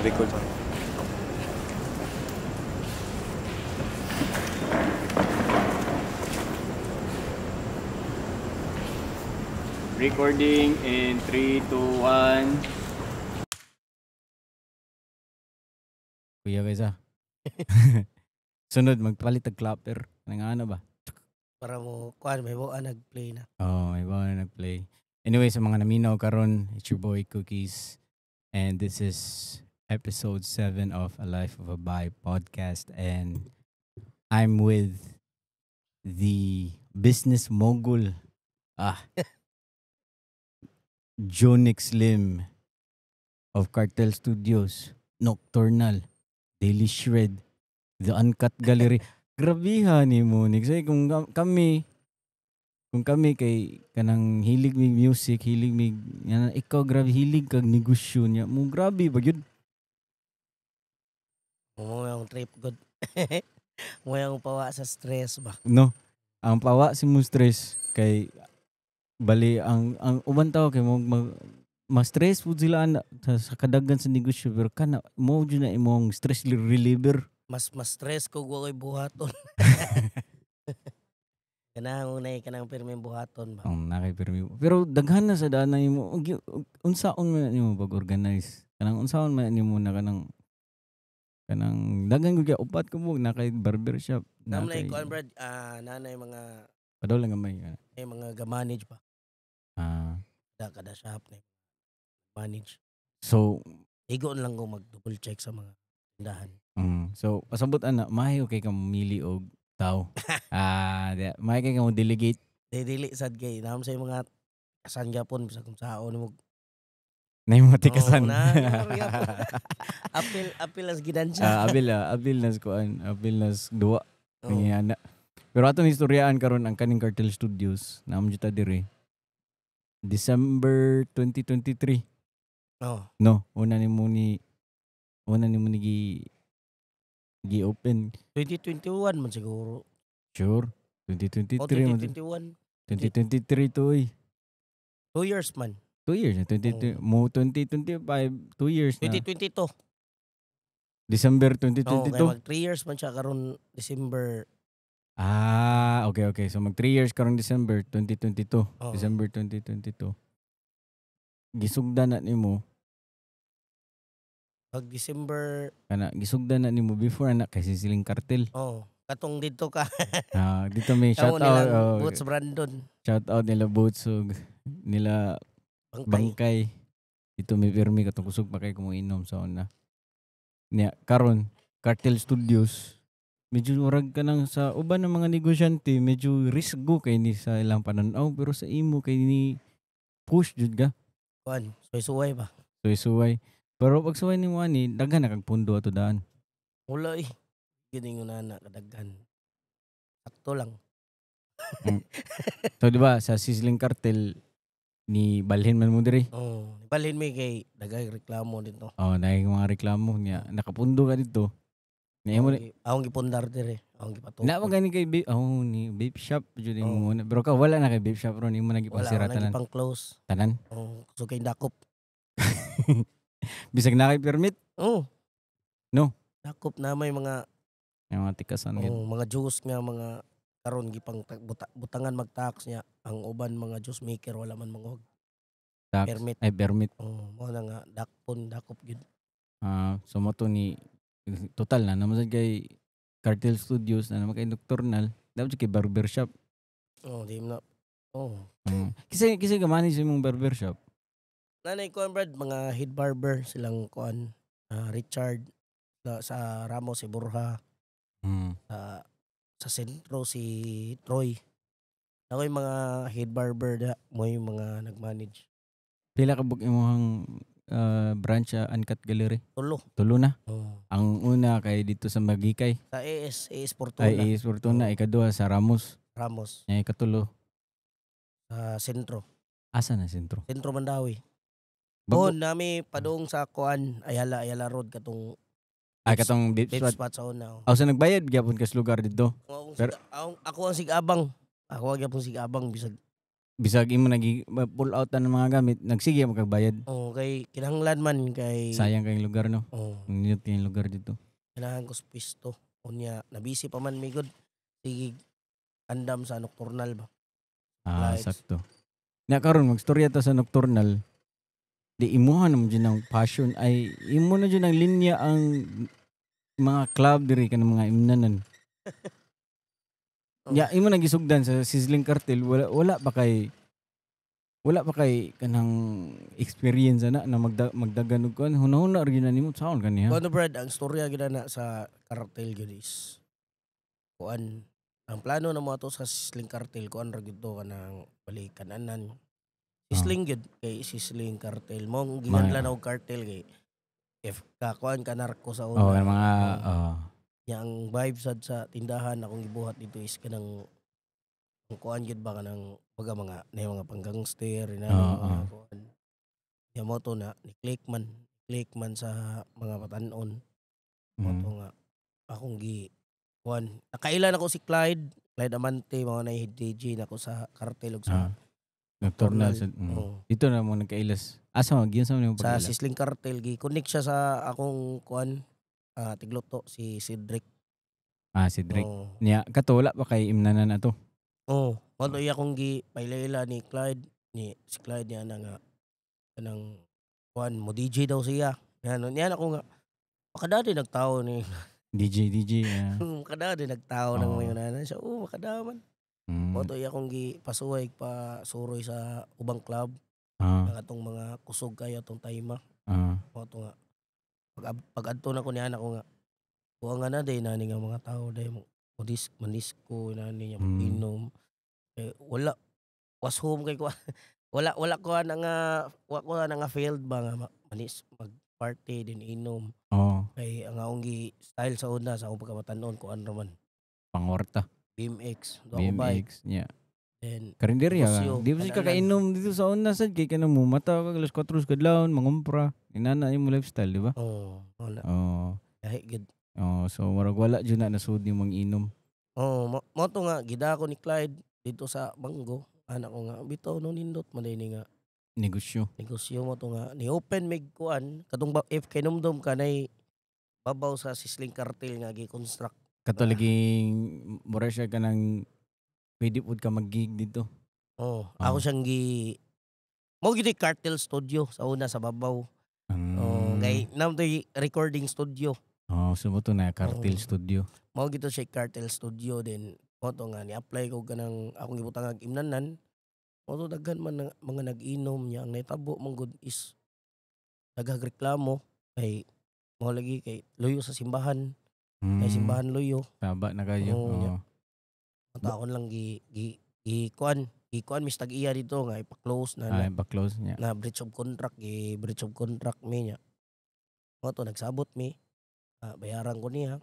Record on. Recording in 3, 2, 1. Kuya kaysa. Sunod, magpalit og clapper. Nang ano ba? Para mo kuan may buwan nag-play na. Oh, may ba na nag-play. Anyway, sa mga naminaw karon, it's your boy Cookies. And this is episode 7 of A Life of a Bi podcast. And I'm with the business mogul, Jonix Lim of Cartel Studios, Nocturnal, Daily Shred, The Uncut Gallery. Grabihan ni mo, Nix. Ay, kung kami kay kanang hilig mig music, hilig mig yan, ikaw grabe hilig kag negosyo niya. Mo grabe ba gyud? Mo ang trip good. Mo ang pawa sa stress ba. No. Ang pawa si mo stress kay bali ang uban tao kay mo mag, ma-stress pud sila ana sa kadagan sa negosyo, pero kana mo jud na imong stress reliever. Mas mas stress ko wa koy buhaton. Kanang unay kanang pirming buhaton ba. Ang nakay pirmi. Pero daghan na sa daan na imo, unsaon man nimo pag-organize? Kanang unsaon man nimo na kanang daghan gud kay upat ko mo na kay barber shop. Na Nam kay kuan brad, nanay mga Padaw lang gamay. May mga ga-manage pa. Da kada shop na manage. So igon lang ko mag-double check sa mga tindahan. So pasabot ana, maayo kay ka mamili og tao. Di, maayo kay ka mo delegate. Di dili sad kay naam sa mga kasan gyapon bisag kung saon mo. Na yung mga tikasan. Oo, na. Apil as gidansya. Apil nas kuan, apil nas duwa. Oo. Ana. Pero atong istoryaan karon ang kaning Cartel Studios, naam jud ta diri. December 2023. Oo. No, una nimo ni gi open. 2021 man siguro. Sure. 2023 O, man. 2021. 2023 to oy. 2 years man. 2 years na. 22, mo 2025, 2 years na. 2022. December Oo, 2022. kaya mag 3 years man siya karon December. Okay. So mag 3 years karon December 2022. Oo. December 2022. Gisugdan na nimo. Pag December, Kana gisugdan na nimo before ana kay Sizzling Cartel. Oh, katong dito ka. Dito may shout Kamu out, nilang oh, Boots Brandon. Shout out nila Boots ug nila Bangkay. Bangkay. Dito may pirmi katong kusog pa kay kumuinom sa una. Niya karon Cartel Studios medyo murag ka nang sa uban ng mga negosyante medyo risgo kay ni sa ilang pananaw, pero sa imo kay ni push jud ka. Kuan, suway-suway ba? Suway-suway. Pero pag suway nimo ani daghan na kag pundo ato daan. Wala eh. Gini nga na kadaghan. Sakto lang. So di ba sa Sizzling Cartel ni balhin man mo diri? Oo, oh, balhin mi kay daghay reklamo dito. Oh, naay mga reklamo niya. Nakapundo ka dito. Niya mo Akong gipundar diri, akong gipatuko. Na man gani kay vape, oh, ni vape shop jud imo Oo. muna. Pero ka wala na kay vape shop ron, imo na Wala gipasira na tanan. gipang close. Tanan. Oh, so kay dakop. Bisag na kay permit. Oh. No. Dakop na may mga Yung mga tikasan gid. oh, mga juice nga mga karon gipang butangan mag-tax niya ang uban mga juice maker wala man mangog Tax. permit. Ay permit. Oh, mo na nga dakpon dakop gid. So mo to ni total na naman sad kay Cartel Studios na naman kay Nocturnal, dapat jud kay barber shop. Oh, di mo na. Oh. Kasi ka manage imong barber shop. Nanay kuan brad, mga head barber silang kuan, Richard sa Ramos si Borja, sa sentro si Troy. Ako yung mga head barber da, mo yung mga nag-manage. Pila ka buk imong branch sa Uncut Gallery? Tulo. Tulo na. Oh. Ang una kay dito sa Magikay. Sa AS Fortuna. Ay, AS Fortuna. Ikaduha sa Ramos. Ramos. Ay, ikatulo. Sa sentro. Asa na sentro? Sentro Mandawi. Bago. Oh, nami padung sa kuan Ayala Road katong Ay, katong vape vape spot. spot sa una. Oh. Aw, sa nagbayad gyapon kas lugar dito. Ako, Pero ako ang sigabang. Ako ang gyapon sigabang bisag Bisag imo nagi pull out na ng mga gamit, nagsige mo kag bayad. Oh, kay kinahanglan man kay Sayang kayong lugar, no? Oh, Nindot kayong lugar dito. Kinahanglan ko sa pwesto. Unya nabisi pa man mi gud. Sige andam sa nocturnal ba. Ah, Lights. Sakto. Na karon magstorya ta sa nocturnal. Di imuha na mo dyan ang passion ay imo na dyan ang linya ang mga club diri kanang mga imnanan. Oh. Ya imo na gisugdan sa Sizzling Cartel, wala pa kay kanang experience ana na magdagan og kuan, hunahuna ra gyud na nimo saon kaniya. Kuan Brad, ang storya gyud na sa cartel gyud is kuan, ang plano na mo ato sa Sizzling Cartel, kuan ra gyud to, kanang balik kananan. Sizzling gyud kay Sizzling Cartel mo giganlan og cartel kay if ka kuan ka narko sa una. Oh, ang mga Oh. oh. Nya ang vibe sad sa tindahan akong gibuhat dito is kanang ang kuan gyud ba, kanang baga mga na mga panggangster ina Oo, mga oo. kuan. Nya mo to na ni click man sa mga batan-on. Mo to nga akong gi kuan, nakailan ako si Clyde, Clyde Amante, mga na DJ nako sa cartel ug sa Ah. Nocturnal nocturnal. sa. Oh. Dito na mo nagkailas. Asa man giyon sa mo Sa pagkaila? Sizzling Cartel gi connect siya sa akong kuan, tigluto si Cedric. Ah, si Drake. Oh. Niya kato wala pa kay imnanan ato. Oh, mo to iya akong gi pailaila ni Clyde, ni si Clyde niya na nga kanang kuan mo DJ daw siya. Yan niya ako nga makadadi nagtao ni DJ DJ. Ah. Makadadi nagtao ng Oo. mayon na siya. Oh, makadaman. Mo to iya akong gi pasuway pa suroy sa ubang club ang atong mga kusog kayo atong time. Mo to nga pag adto na ko niya ako nga buang nga na day nani nga mga tao day mo mo dis manisko nani niya inom eh, wala was home kay ko wala wala ko na nga wa ko na nga field ba nga manis mag party din inom kay ang akong gi style sa una sa akong pagkabatanon ko ano man Pangorta. BMX do ako bike BMX niya. then Karinderya. Negosyo, Di ba siya kanalan. kakainom dito sa una sad kay kanang mo mata ka alas 4 sa kadlawon mangumpra. Inana imo lifestyle, di ba? Oh, wala lahi gid. Oh, so murag wala jud na nasud ni mang inom. Oh, mo to nga gida ko ni Clyde dito sa Banggo. Anak ko nga bitaw no nindot man ni nga Negosyo. Negosyo mo to nga ni open mig kuan katong ba, if kinumdum ka nay babaw sa Sizzling Cartel nga gi-construct. Kato laging mura siya kanang pwede pud ka mag-gig dito. Oh, ako siyang gi mo gid Cartel Studio sa una sa babaw. Oh, kay nam to recording studio. Oh, so mo to na Cartel Oo. Studio. Mao gito siya Cartel Studio din. Mo to nga ni-apply ko kanang akong gibutang ag imnanan. Mo to daghan man ng mga nag-inom niya, ang nahitabo man gud is daghang reklamo kay mo lagi kay luyo sa simbahan, kay simbahan luyo. Taba na kayo. Oo, Oo. nya. Ang taon lang gi gi gi kuan, gi kuan mis tag-iya dito nga ipa-close na Ay, na, pa-close niya. Na breach of contract, gi breach of contract mi niya. Mo to nagsabot mi. Ah, bayaran ko niya.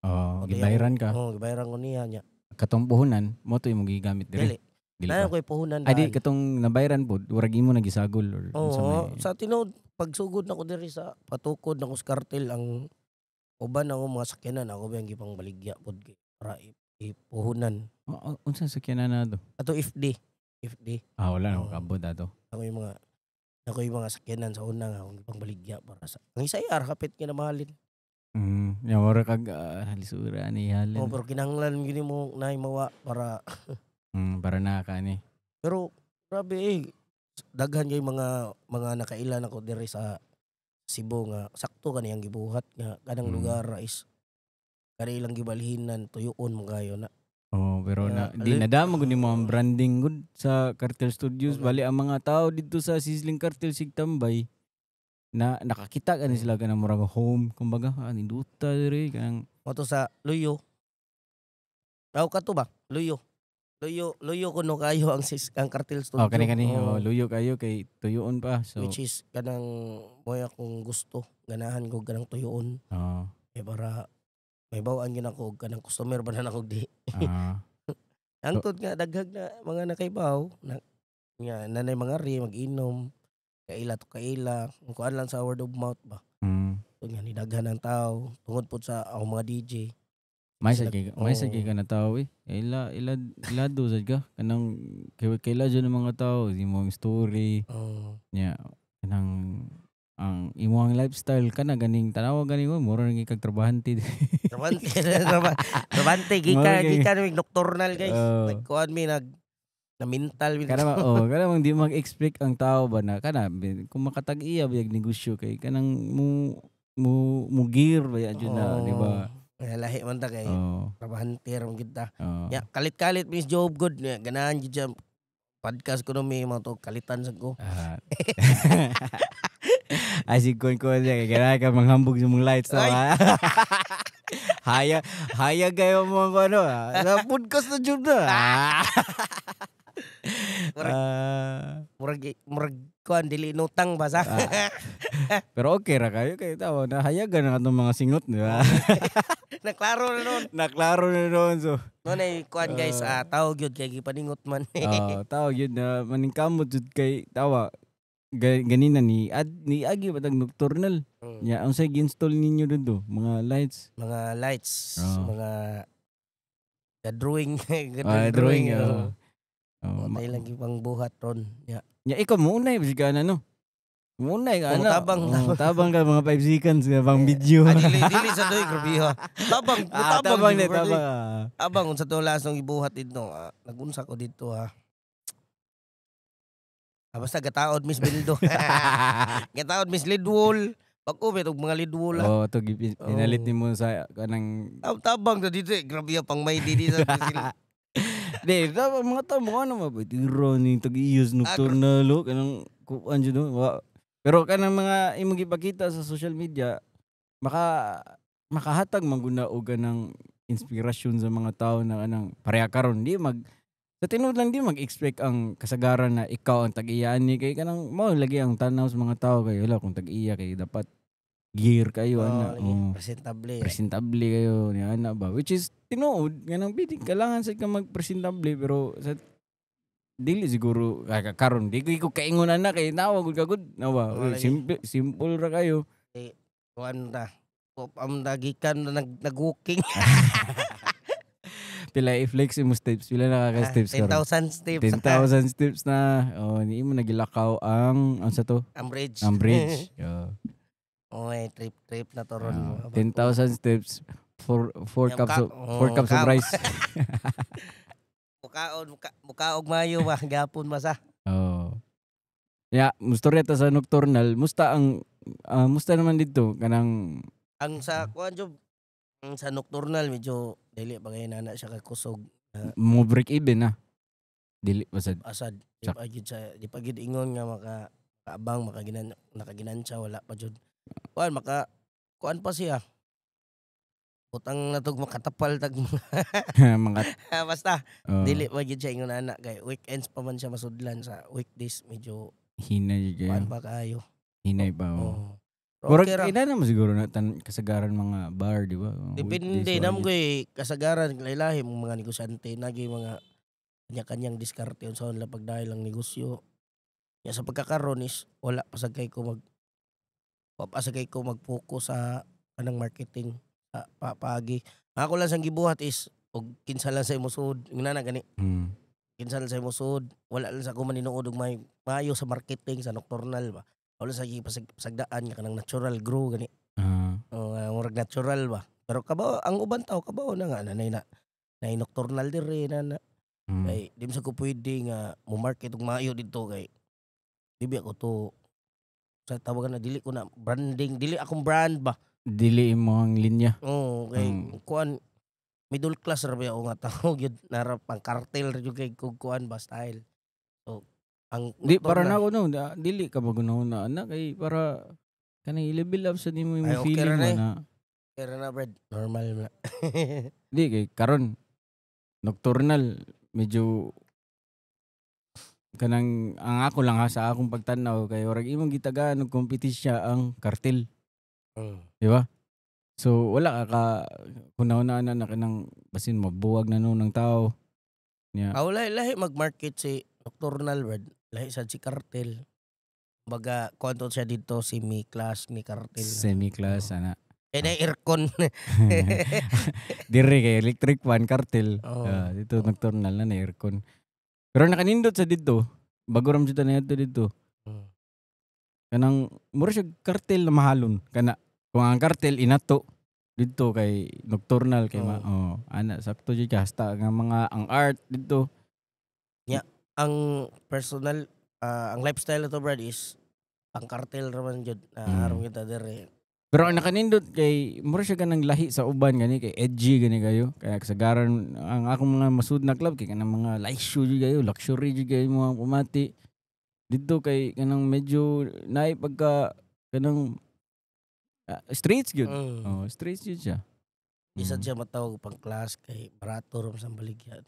Oh, O, gibayaran ka. Oh, gibayaran ko niya niya. Katong puhunan, mo to imong gigamit Dili. diri. Dili Na pa. ko'y puhunan Ay di daan. katong nabayaran pod, murag imo na gisagol or unsa Oo, may sa tinuod pagsugod nako diri sa patukod nako sa cartel, ang uban ako mga sakyanan ako ba ang gipang baligya pod kay para ipuhunan. Oh, unsa sakyanan na to? Ato FD, FD. Ah, wala na Oo. kabot ato. Ako yung mga sakyanan sa una nga akong gipang baligya para sa ang isa ar kapit nga na mahalin. Ya mura kag lisura ni halin. Oh, pero kinahanglan gini mo na mawa para Para na ka ni. Pero grabe eh, daghan kay mga nakailan ako diri sa Cebu nga sakto kaniyang gibuhat nga kanang lugar ra is kani ilang gibalhinan, tuyuon mo kayo na. Oh, pero na Kaya, di nadama gud nimo ang branding gud sa Cartel Studios. Oo. Bali ang mga tao dito sa Sizzling Cartel Sigtambay na nakakita kani sila kanang murag home kumbaga, ninduta diri kanang Mo to sa Luyo. Aw kato ba? Luyo. Luyo, luyo kuno kayo ang ang Cartel Studio. Oh, kani kani Oo. oh, luyo kayo kay tuyuon pa. So Which is kanang moy akong gusto, ganahan ko kanang tuyuon eh para may bawaan gyud ako og kanang customer ba na ako di. Angtod nga daghag na mga nakaibaw na nga nanay mga ri mag-inom kaila to kaila, ang kuan lang sa word of mouth ba. Tungod nga ni daghan ang tao tungod pod sa akong mga DJ. May sad kay may sad Oo. Kay ka na tao eh. Ila ila ilado sad ka kanang kay kaila jud ng mga tao imong story nya kanang ang imong lifestyle kana ganing tanawa ganing mo mura nang kag trabahante. Trabante, trabante gikan gikan mig nocturnal, guys. Oo. Nagkuan mi, nag na mental mi. Kana ba, oh, kana bang di mag-expect ang tao ba na kana kung makatag-iya ba yung negosyo kay kanang mo mo mo gear ba yan jud na, di ba? Kaya lahi man ta kay trabahante ra man gid ta. Ya, kalit-kalit mis job good. Ya, ganahan gid siya podcast ko no, may mga to kalitan sa ko. Ah. Ay, si kon ko siya kay ganahan ka manghambog sa mong lights Ay. na. Haya haya kayo mo ang ano ah. Sa podcast na jud na. Ah. Murag murag murag kuan, dili inutang ba sa. Ah. Pero okay ra kayo kay tawa na hayagan na atong mga singot, di ba? Naklaro na noon. Naklaro na noon, so. Noon ay kuan, guys, tawag yun kay gipaningot man. Ah, tawag yun na maningkamot jud kay tawa ganina ni ad ni agi patag nocturnal. Ya, ang say gi-install ninyo dito, mga lights? Mga lights, Oo. mga drawing, Ah, drawing. Oo. Oh. Oh, tayo lang ipang buhat ron. Ya. Ya, ikaw muna eh, ka na no. Muna ka Oo, na. tabang, Oh, tabang. tabang ka mga 5 seconds nga pang video. Ah, dili dili sa doy, grabe ha. Tabang, Ah, tabang, tabang di na, ba, brother? tabang. Ah. Tabang unsa to last nung ibuhat dito. Ah, nagunsa ko dito ha. Ah, basta gataod Miss Bildo. Gataod Miss Lidwol. Pag-ubit og mga Lidwol ha. Oh, to pinalit Oo. nimo sa kanang Tabang to dito eh. Grabe ha, pang may di sa sila. Di, dapat mga tao mo ano mabitiro ni tag-iyos nocturnal oh, kanang kuan jud oh. Pero kanang mga imong gipakita sa social media makahatag man gud na og kanang inspirasyon sa mga tao na kanang pareha karon di mag sa tinuod lang di mag-expect ang kasagaran na ikaw ang tag-iyaan ni kay kanang mao lagi ang tanaw sa mga tao kay wala kung tag-iya kay dapat gear kayo ana. Oh, lagi. Oh, Presentable. Presentable kayo ni ana ba, which is tinuod nga nang bitin kailangan sa ka magpresentable, pero sa dili siguro karon di ko kaingon ana kay nawa gud ka gud nawa. Oo, lagi. Simple simple ra kayo. Kuan ta. Am gikan na nag-walking. Pila i-flex imo steps? Pila na ka steps karon? 10,000 steps. 10,000 steps na. Oh, ni imo nagilakaw ang sa to? Ang bridge. Ang bridge. Oh. Oy, trip trip na to ron. Ah, 10,000 steps, 4 Yung cups of 4 oh, cups of rice. Mukaon, mukaog mayo ba gapon masa. Oh. Ya, mustorya ta sa nocturnal. Musta ang musta naman dito kanang Ang sa kuan job, ang sa nocturnal medyo dili pa kay nana siya kay kusog. Mo break even na? Dili pa sad. Asad di pa gyud sa di pa gyud ingon nga maka kaabang makaginan nakaginansya, wala pa jud. Kuan maka kuan pa siya. Utang na tog makatapal tag Mga basta oh, dili pa gyud siya ingon ana kay weekends pa man siya masudlan, sa weekdays medyo hinay jud kayo. kuan pa kaayo. Hinay pa, oh. Oo. Pero Murag okay ra. ina naman siguro na tan kasagaran mga bar, di ba? Mga Depende weekdays, nam wala. ko eh, kasagaran laylahi mga mga negosyante nagi mga kanya-kanyang diskarte unsa nila pagdahil ang negosyo. Ya, sa pagkakaron is wala pa sa kay ko mag-focus sa kanang marketing sa paagi. Ang ako lang sang gibuhat is og kinsa lang sa imo sud, ngana na gani. Kinsa lang sa imo sud, wala lang sa ako maninuod og may maayo sa marketing sa nocturnal ba. Wala sa pasagdaan nga kanang natural grow gani. Oh, murag natural ba. Pero kabaw ang uban tao kabaw na nga nanay na na nocturnal diri na na kay di man sa ko pwede nga mo market og maayo didto kay di ba ako to sa tawagan na dili ko na branding, dili akong brand ba. Dili imo ang linya. Oh, kay kuan middle class ra ba ako nga tao gyud nara pang cartel ra gyud kay kog kuan ba style. So ang Di para nocturnal- na ako no, dili ka magunahon na anak kay para kanang i-level up sa nimo imong Ay, okay feeling ra na ba eh. na. Pero na bread normal na. Di kay karon nocturnal medyo kanang ang ako lang ha sa akong pagtan-aw kay orag imong gitagaan og kompetisya ang kartel, di ba? So wala ka ka hunahuna na na kanang basin mabuwag na no ng tao. Nya. Ah, wala, lahi mag-market si nocturnal bread. Lahi sad si cartel. Baga, kuan to siya dito, semi-class ni cartel. Semi class ana. Kay na aircon. Dire kay electric fan cartel. Oh. Dito nocturnal na na aircon. Pero nakanindot sa dito. Bago ram jud na dito dito. Kanang mura siya cartel na mahalon kana. Kung ang cartel inato dito kay nocturnal kay oh ana sakto jud ka hasta nga mga ang art dito. Yeah, ang personal ang lifestyle to Brad is pang cartel ra man jud aron kita dire. Pero ang nakanindot kay mura siya kanang lahi sa uban gani kay edgy gani kayo. Kaya kasagaran ang akong mga masud na club kay kanang mga leisure jud kayo, luxury jud kayo mga pumati. Dito kay kanang medyo naay pagka kanang streets gyud. Oh, streets gyud siya. Isa siya matawag pang class kay barato rom sa baligyan.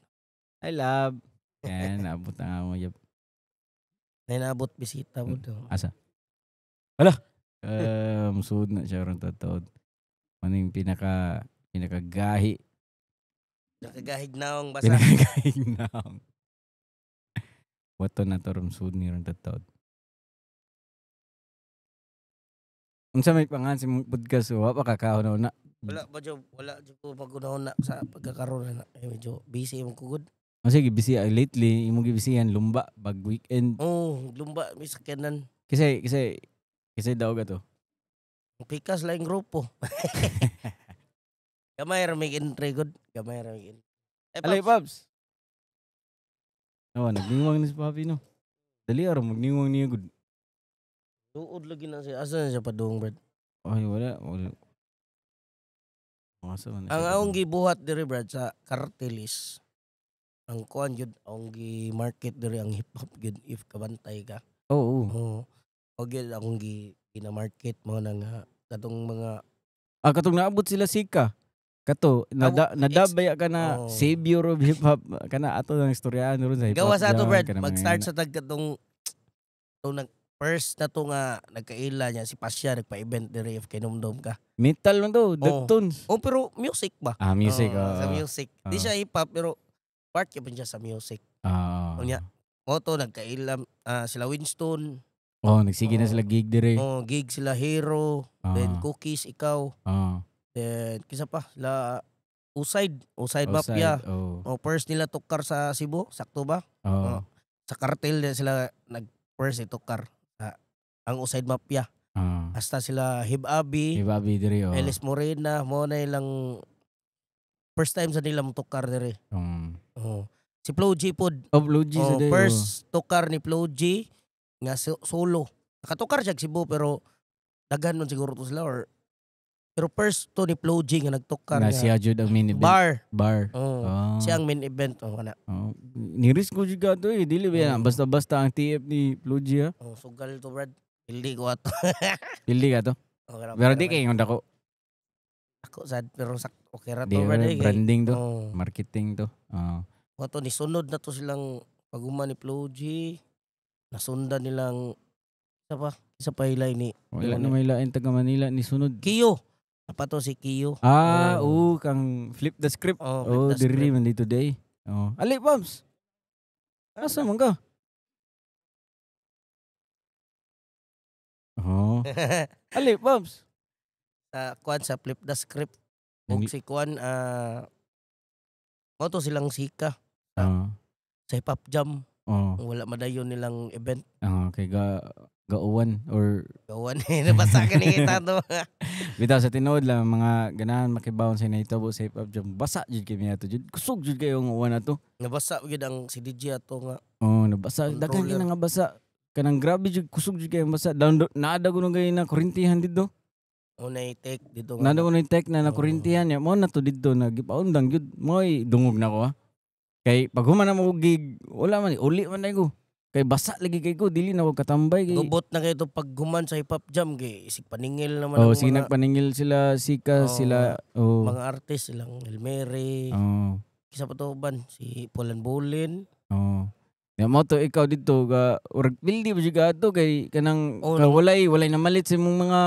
I love. Yan, naabot na mo yab. Nay naabot bisita mo do. Asa? Hala. Musud na siya ron totoo. Maning pinakagahi. Nakagahig naong basa. Pinakagahig naong. Wato na to ron sud ni ron totoo. Unsa may pangan sa imong podcast wa pa kakahon na? Wala ba jo, wala jo ko pagunahon na sa pagkakaroon na. Eh, medyo busy imong kugod. Oh, sige, busy lately imong gibisihan lumba bag weekend. Oh, lumba may sakyanan. Kasi daw ka to. Pikas lang grupo. Gamay ra may entry good. Gamay ra may entry. Eh, Alay, Paps. Oh, nagniwang ni si Papi no. Dali ara magniwang niya good. Duod lagi na siya. Asa na siya padung, Brad? Ay, wala. Wala. Asa man na Ang akong gibuhat diri, Brad, sa cartel is ang kuan jud akong gi-market diri ang hip hop jud if kabantay ka. Oo. Oo. O gyud akong gina-market mo na nga katong mga katong naabot sila sika. Kato nadabaya ka na savior of hip hop kana ato nang istoryaan ron sa hip hop. Gawa sa ato, Brad, mag-start sa tag katong nag first na to nga nagkaila niya si Pasya nagpa-event diri if kinumdum ka. Metal man to, Deftones. Oh, pero music ba? Ah, music. Sa music. Di siya hip hop pero part yun siya sa music. Unya, mo to nagkaila sila Winston. Oh, nagsige na sila gig dire. Oh, gig sila Hero, then Cookies ikaw. Then kisa pa sila Usaid Mafia. Oh, first nila tukar sa Cebu, sakto ba? Sa cartel din sila nag first tukar ang Usaid Mafia. Hasta sila Hib Abi dire, oh. Elis Morena, mo na ilang first time sa nila tukar dire. Oh. Si Flo G pod. Oh, Flo G sa dire. First tukar ni Flo G nga solo. Nakatukar siya Cebu pero daghan man siguro to sila or pero first to ni Flo G nga nagtukar na siya jud ang main event. Bar. Oh. Siya ang main event oh kana. Oh. Ni-risk ko jud to eh. Dili ba yan? Basta-basta ang TF ni Flo G ha. Oh, sugal to Brad. Pildi ko ato. Pildi ka to? Oh, pero di kay ingon dako. Ako sad pero okay ra to Brad. Branding to. Oh. Marketing to. Oh. Ato ni sunod na to silang paguma ni Flo G. Nasundan nilang isa pa hilay ni. Wala na may lain taga Manila ni sunod. Kiyo. Apa to si Kiyo? Ah, oo, kang flip the script. Oh, diri man dito day. Oh. Ali, Pops. Asa man ka? Oh. Ali, Pops. Sa kuan sa flip the script. Ug si kuan mo to silang sika. Sa hip hop jam. Oh. Wala madayon nilang event. Okay, gauwan or gauwan nabasa ka ni kita to. Bitaw sa tinuod lang mga ganahan makibawon sa nahitabo sa hip hop jam. Basa jud kay ato jud. Kusog jud kayo ang uwan ato. Nabasa gyud ang si DJ ato nga. Oh, nabasa daghan gyud nga basa. Kanang grabe jud kusog jud kayo basa. Naada ko nung gay na kurintihan didto. Unay take dito nga. Naada ko nung take na nakurintihan niya. Mo na to didto na gipaundang jud. Moy dungog na ko ha. Kay pag human na mo gig, wala man uli man na ko. Kay basa lagi kay ko, dili na ko katambay kay. Gubot na kay to pag human sa hip hop jam kay isig paningil naman ang sige nagpaningil sila sika sila mga artist silang Elmere. Oh. Kisa pa to ban si Polan Bolin. Oh. Ya mo to ikaw dito ga urag pildi ba jud ato kay kanang walay namalit sa imong mga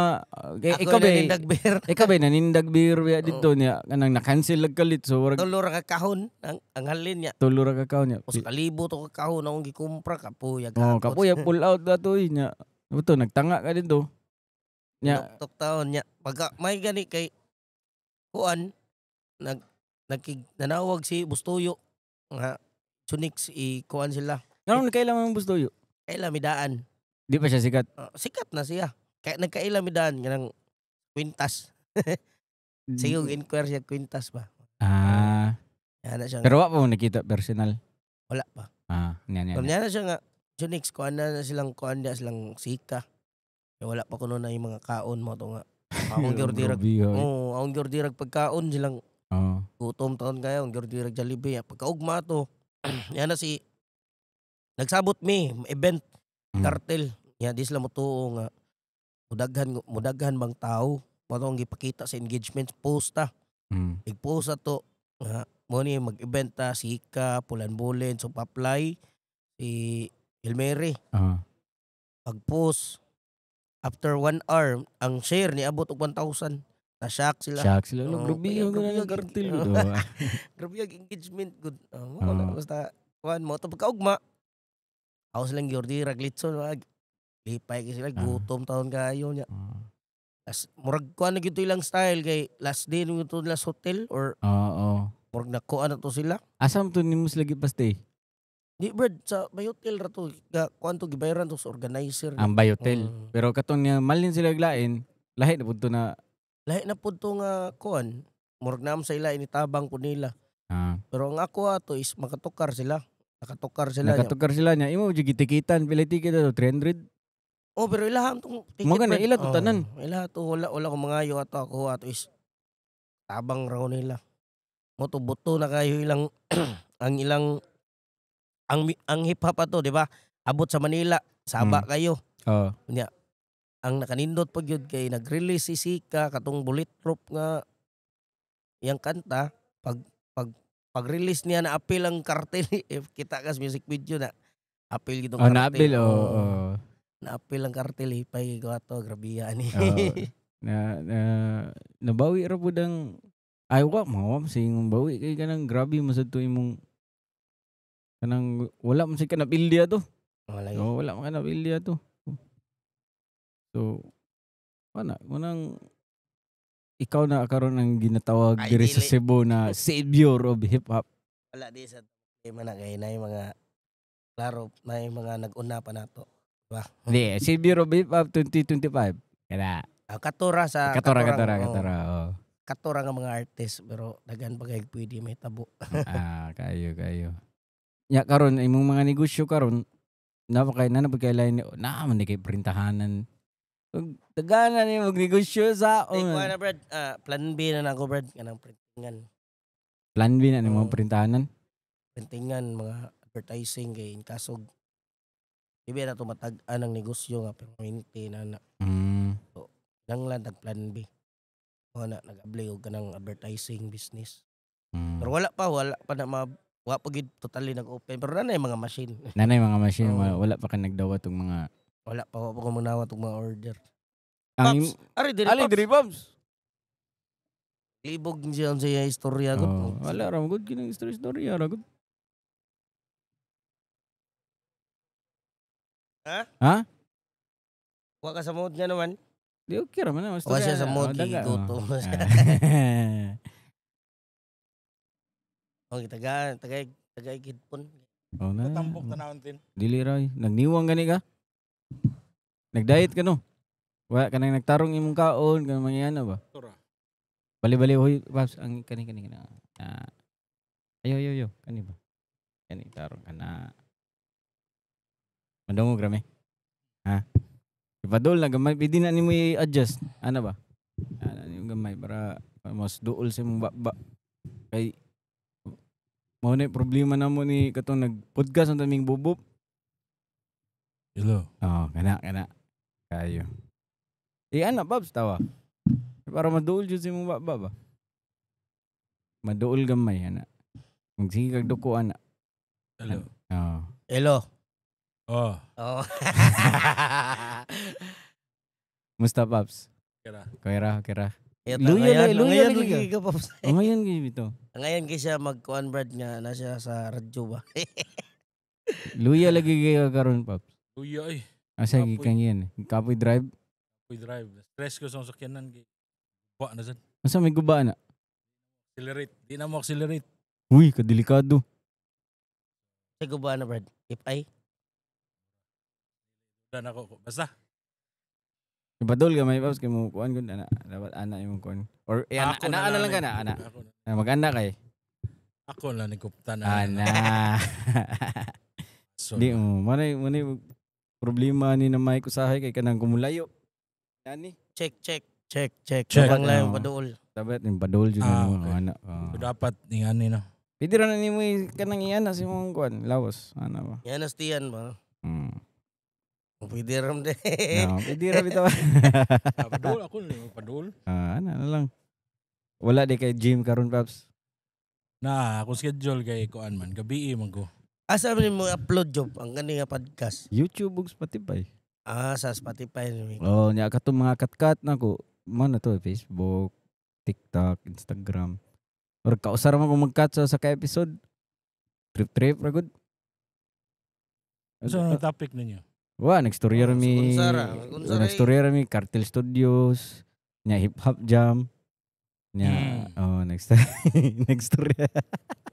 kay ikaw ba ikaw ba nanindag beer ya dito niya kanang na-cancel lag kalit so urag tulo ra ka kahon ang halin niya. Tulo ra ka kahon niya. Usa ka libo to ka kahon akong gikumpra kapuya. Oh, kapuya pull out ato niya. Buto nagtanga ka dito. Nya, Tok taon nya. Pagka may gani kay kuan nag nagkig nanawag si Bustoyo nga Sunix i kuan sila. Karon kailan man Bustoyo? Kaila midaan. Di pa siya sikat. Sikat na siya. Kaya nagkaila midaan kanang kwintas. Sige, inquire siya kwintas ba. Ah, Yan na siya. Pero wa pa mo nakita personal. Wala pa. Ah, nya nya. Pero na siya nga Junix kuan na silang kuan na silang sika. Kaya wala pa kuno na yung mga kaon mo to nga. Akong giordirag. Oh, akong giordirag pagkaon silang gutom taon kayo, ang giordirag Jollibee. Pagkaugma to. Yan na si nagsabot mi event cartel. Ya di sila motuo nga mudaghan bang tao. Mo to ang gipakita sa engagement post ta. Nag-post ato nga mo ni mag-event ta Sika, Pulan-Bulen, so Paplay, si Elmere. Pag-post after 1 hour ang share niabot og 1,000. Na-shock sila. Shock sila. Oo, Grabe kaya yung grabe ganang yung- cartel. Grabe yung engagement good. Mo na basta kuan mo to pagkaugma. Ako silang giordi rag litson wag. Lipay kay sila gutom taon kayo nya. As murag kuan na gyud to ilang style kay last day nung to last hotel or Oo. murag nakuan na to sila. Asa mo to nimo sila gipastay? Di brad sa may hotel ra to. Kuan to gibayaran to sa organizer. Ang bay hotel. Pero katong niya malin sila glain, lahi na pud to na Lahi na pud to nga kuan. Murag naam sa ila initabang pud nila. Pero ang ako ato is makatukar sila. Nakatukar sila. Nakatukar sila niya. Imo jud gitikitan pila ticket ato 300. Oh, pero ilaham tong ticket. Mo gani brad. ila to tanan. Ila to wala ko mangayo ato ako ato is tabang ra ko nila. Mo to buto na kayo ilang ang ilang ang hip hop ato, di ba? Abot sa Manila, saba kayo. Oo. Nya, ang nakanindot pag yun kay nag-release si Sika katong Bulletproof nga iyang kanta pag release niya na appeal ang cartel. If kita ka sa music video na appeal gitong Oh, cartel. na-appeal, oo. Na-appeal ang cartel hipay ko ato grabe ani. Na, na nabawi ra pud ang ay wa mo sing bawi kay kanang grabe man sad to imong kanang wala man sad ka napildi ato. Wala. Oo, wala man ka napildi ato. So wala munang ikaw na karon ang ginatawag Ay, diri sa dili. Cebu na savior of hip hop. Wala di sa tema na kay na yung mga klaro na yung mga nag-una pa nato. Diba? Di, savior of hip hop 2025. Kada. Katura sa Katura, katurang, katura, oo. katura, oo. Katura nga mga artist pero daghan pa kay pwede may tabo. Kayo, kayo. Ya karon imong mga negosyo karon na na kay lain na man di kay printahanan. Ug tagana ni magnegosyo sa Ay, kuha na brad, plan B na nako brad kanang printingan. Plan B na ni mga Oo. printahanan. Printingan mga advertising kay inkasog. Di ba na tumatag-an ang negosyo nga permanente na na. So, nang lang tag plan B. Mga na nag-apply og kanang advertising business. Pero wala pa na wa pa gid totally nag-open pero nanay mga machine. Nanay mga machine, Oo. wala pa ka nagdawat og mga wala pa wa pa ko manawat og mga order. Ang Pops, ari diri Ali Pops. diri Pops. Libog siya sa iya istorya gud. Oh, wala ra gud kinang istorya ra gud. Ha? Ha? Wa ka sa mood nga naman. Di okay ra man na Wa siya sa mood Oh, daga, kay gutom. oh. Okay, tagay gidpon. Oh, na. Tatambok tanawon tin. Dili ra. Nagniwang gani ka? Nagdiet ka no? Wala ka nang nagtarong imong kaon kanang mga ana ba? Tura. Bali-bali hoy, Paps, ang kani kani kani. Ayo ayo ayo, kani ba? Kani tarong ka na. Mandungog rami. Ha? Ipadol na gamay, pwede na nimo i-adjust. Ana ba? Ana nimo gamay para mas duol sa imong baba. Kay mao na yung problema namo ni katong nag-podcast ang taming bubop. Hello. Oo, kana kana. Kayo. Eh ana Babs tawa. Para maduol jud sa imong baba ba. Maduol gamay ana. Magsige kag duko ana. Hello. Oo. Hello. Oh. Oh. Musta Paps? Kira. Kira, kira. Ito, Luya, ngayon, luya ngayon lagi ka. lagi ka, Pops. Oh, ngayon gyud ito. Ngayon kay siya magkuan brad nga na siya sa radyo ba. Luya lagi kay ka karon Paps. Luya ay. Asa Kapoy. gikan yan? Kapoy drive. Kuy drive. Stress ko sa akong sakyanan kay wa na sad. Asa may guba na? Accelerate. Di na mo accelerate. Uy, kadelikado. Sa guba na, Brad. If I Wala na ako. Basta. Ipadol ka may paps kay mo kuan gud ana. Dapat ana imong kuan. Or eh, ana, Ako ana, na ana lang ka ni. na ana. Ako na. Ah, mag-ana kay. Ako lang ni kupta na. Ana. So, Di mo, manay manay problema ni na may usahay kay kanang kumulayo. Nani? Check, check, check, check. Check. Tabang lang yung Oo. paduol. Dapat yung padol jud Ah, mo okay. ana. Ah. So, dapat ingani no. Pwede ra na nimo kanang iana sa imong kuan, lawas. Ana ba? Yan astiyan ba? Pwede ram de. No, pwede ra bitaw. Ah, padul ako na padul. Ah, ana na lang. Wala di kay gym karon paps. Na, akong schedule kay kuan man gabi man ko. Asa man mo upload job ang kani nga podcast? YouTube ug Spotify. Ah, sa Spotify ni. Oh, nya katong mga kat-kat nako. Mo na to Facebook, TikTok, Instagram. Or kausar man kung mag-cut sa ka episode. Trip-trip ra gud. So, ano topic ninyo? Wa, nagstorya ra Oh, mi. sa Kunsara, eh. Nagstorya ra mi Cartel Studios, nya Hip Hop Jam. Nya oh, next nagstorya.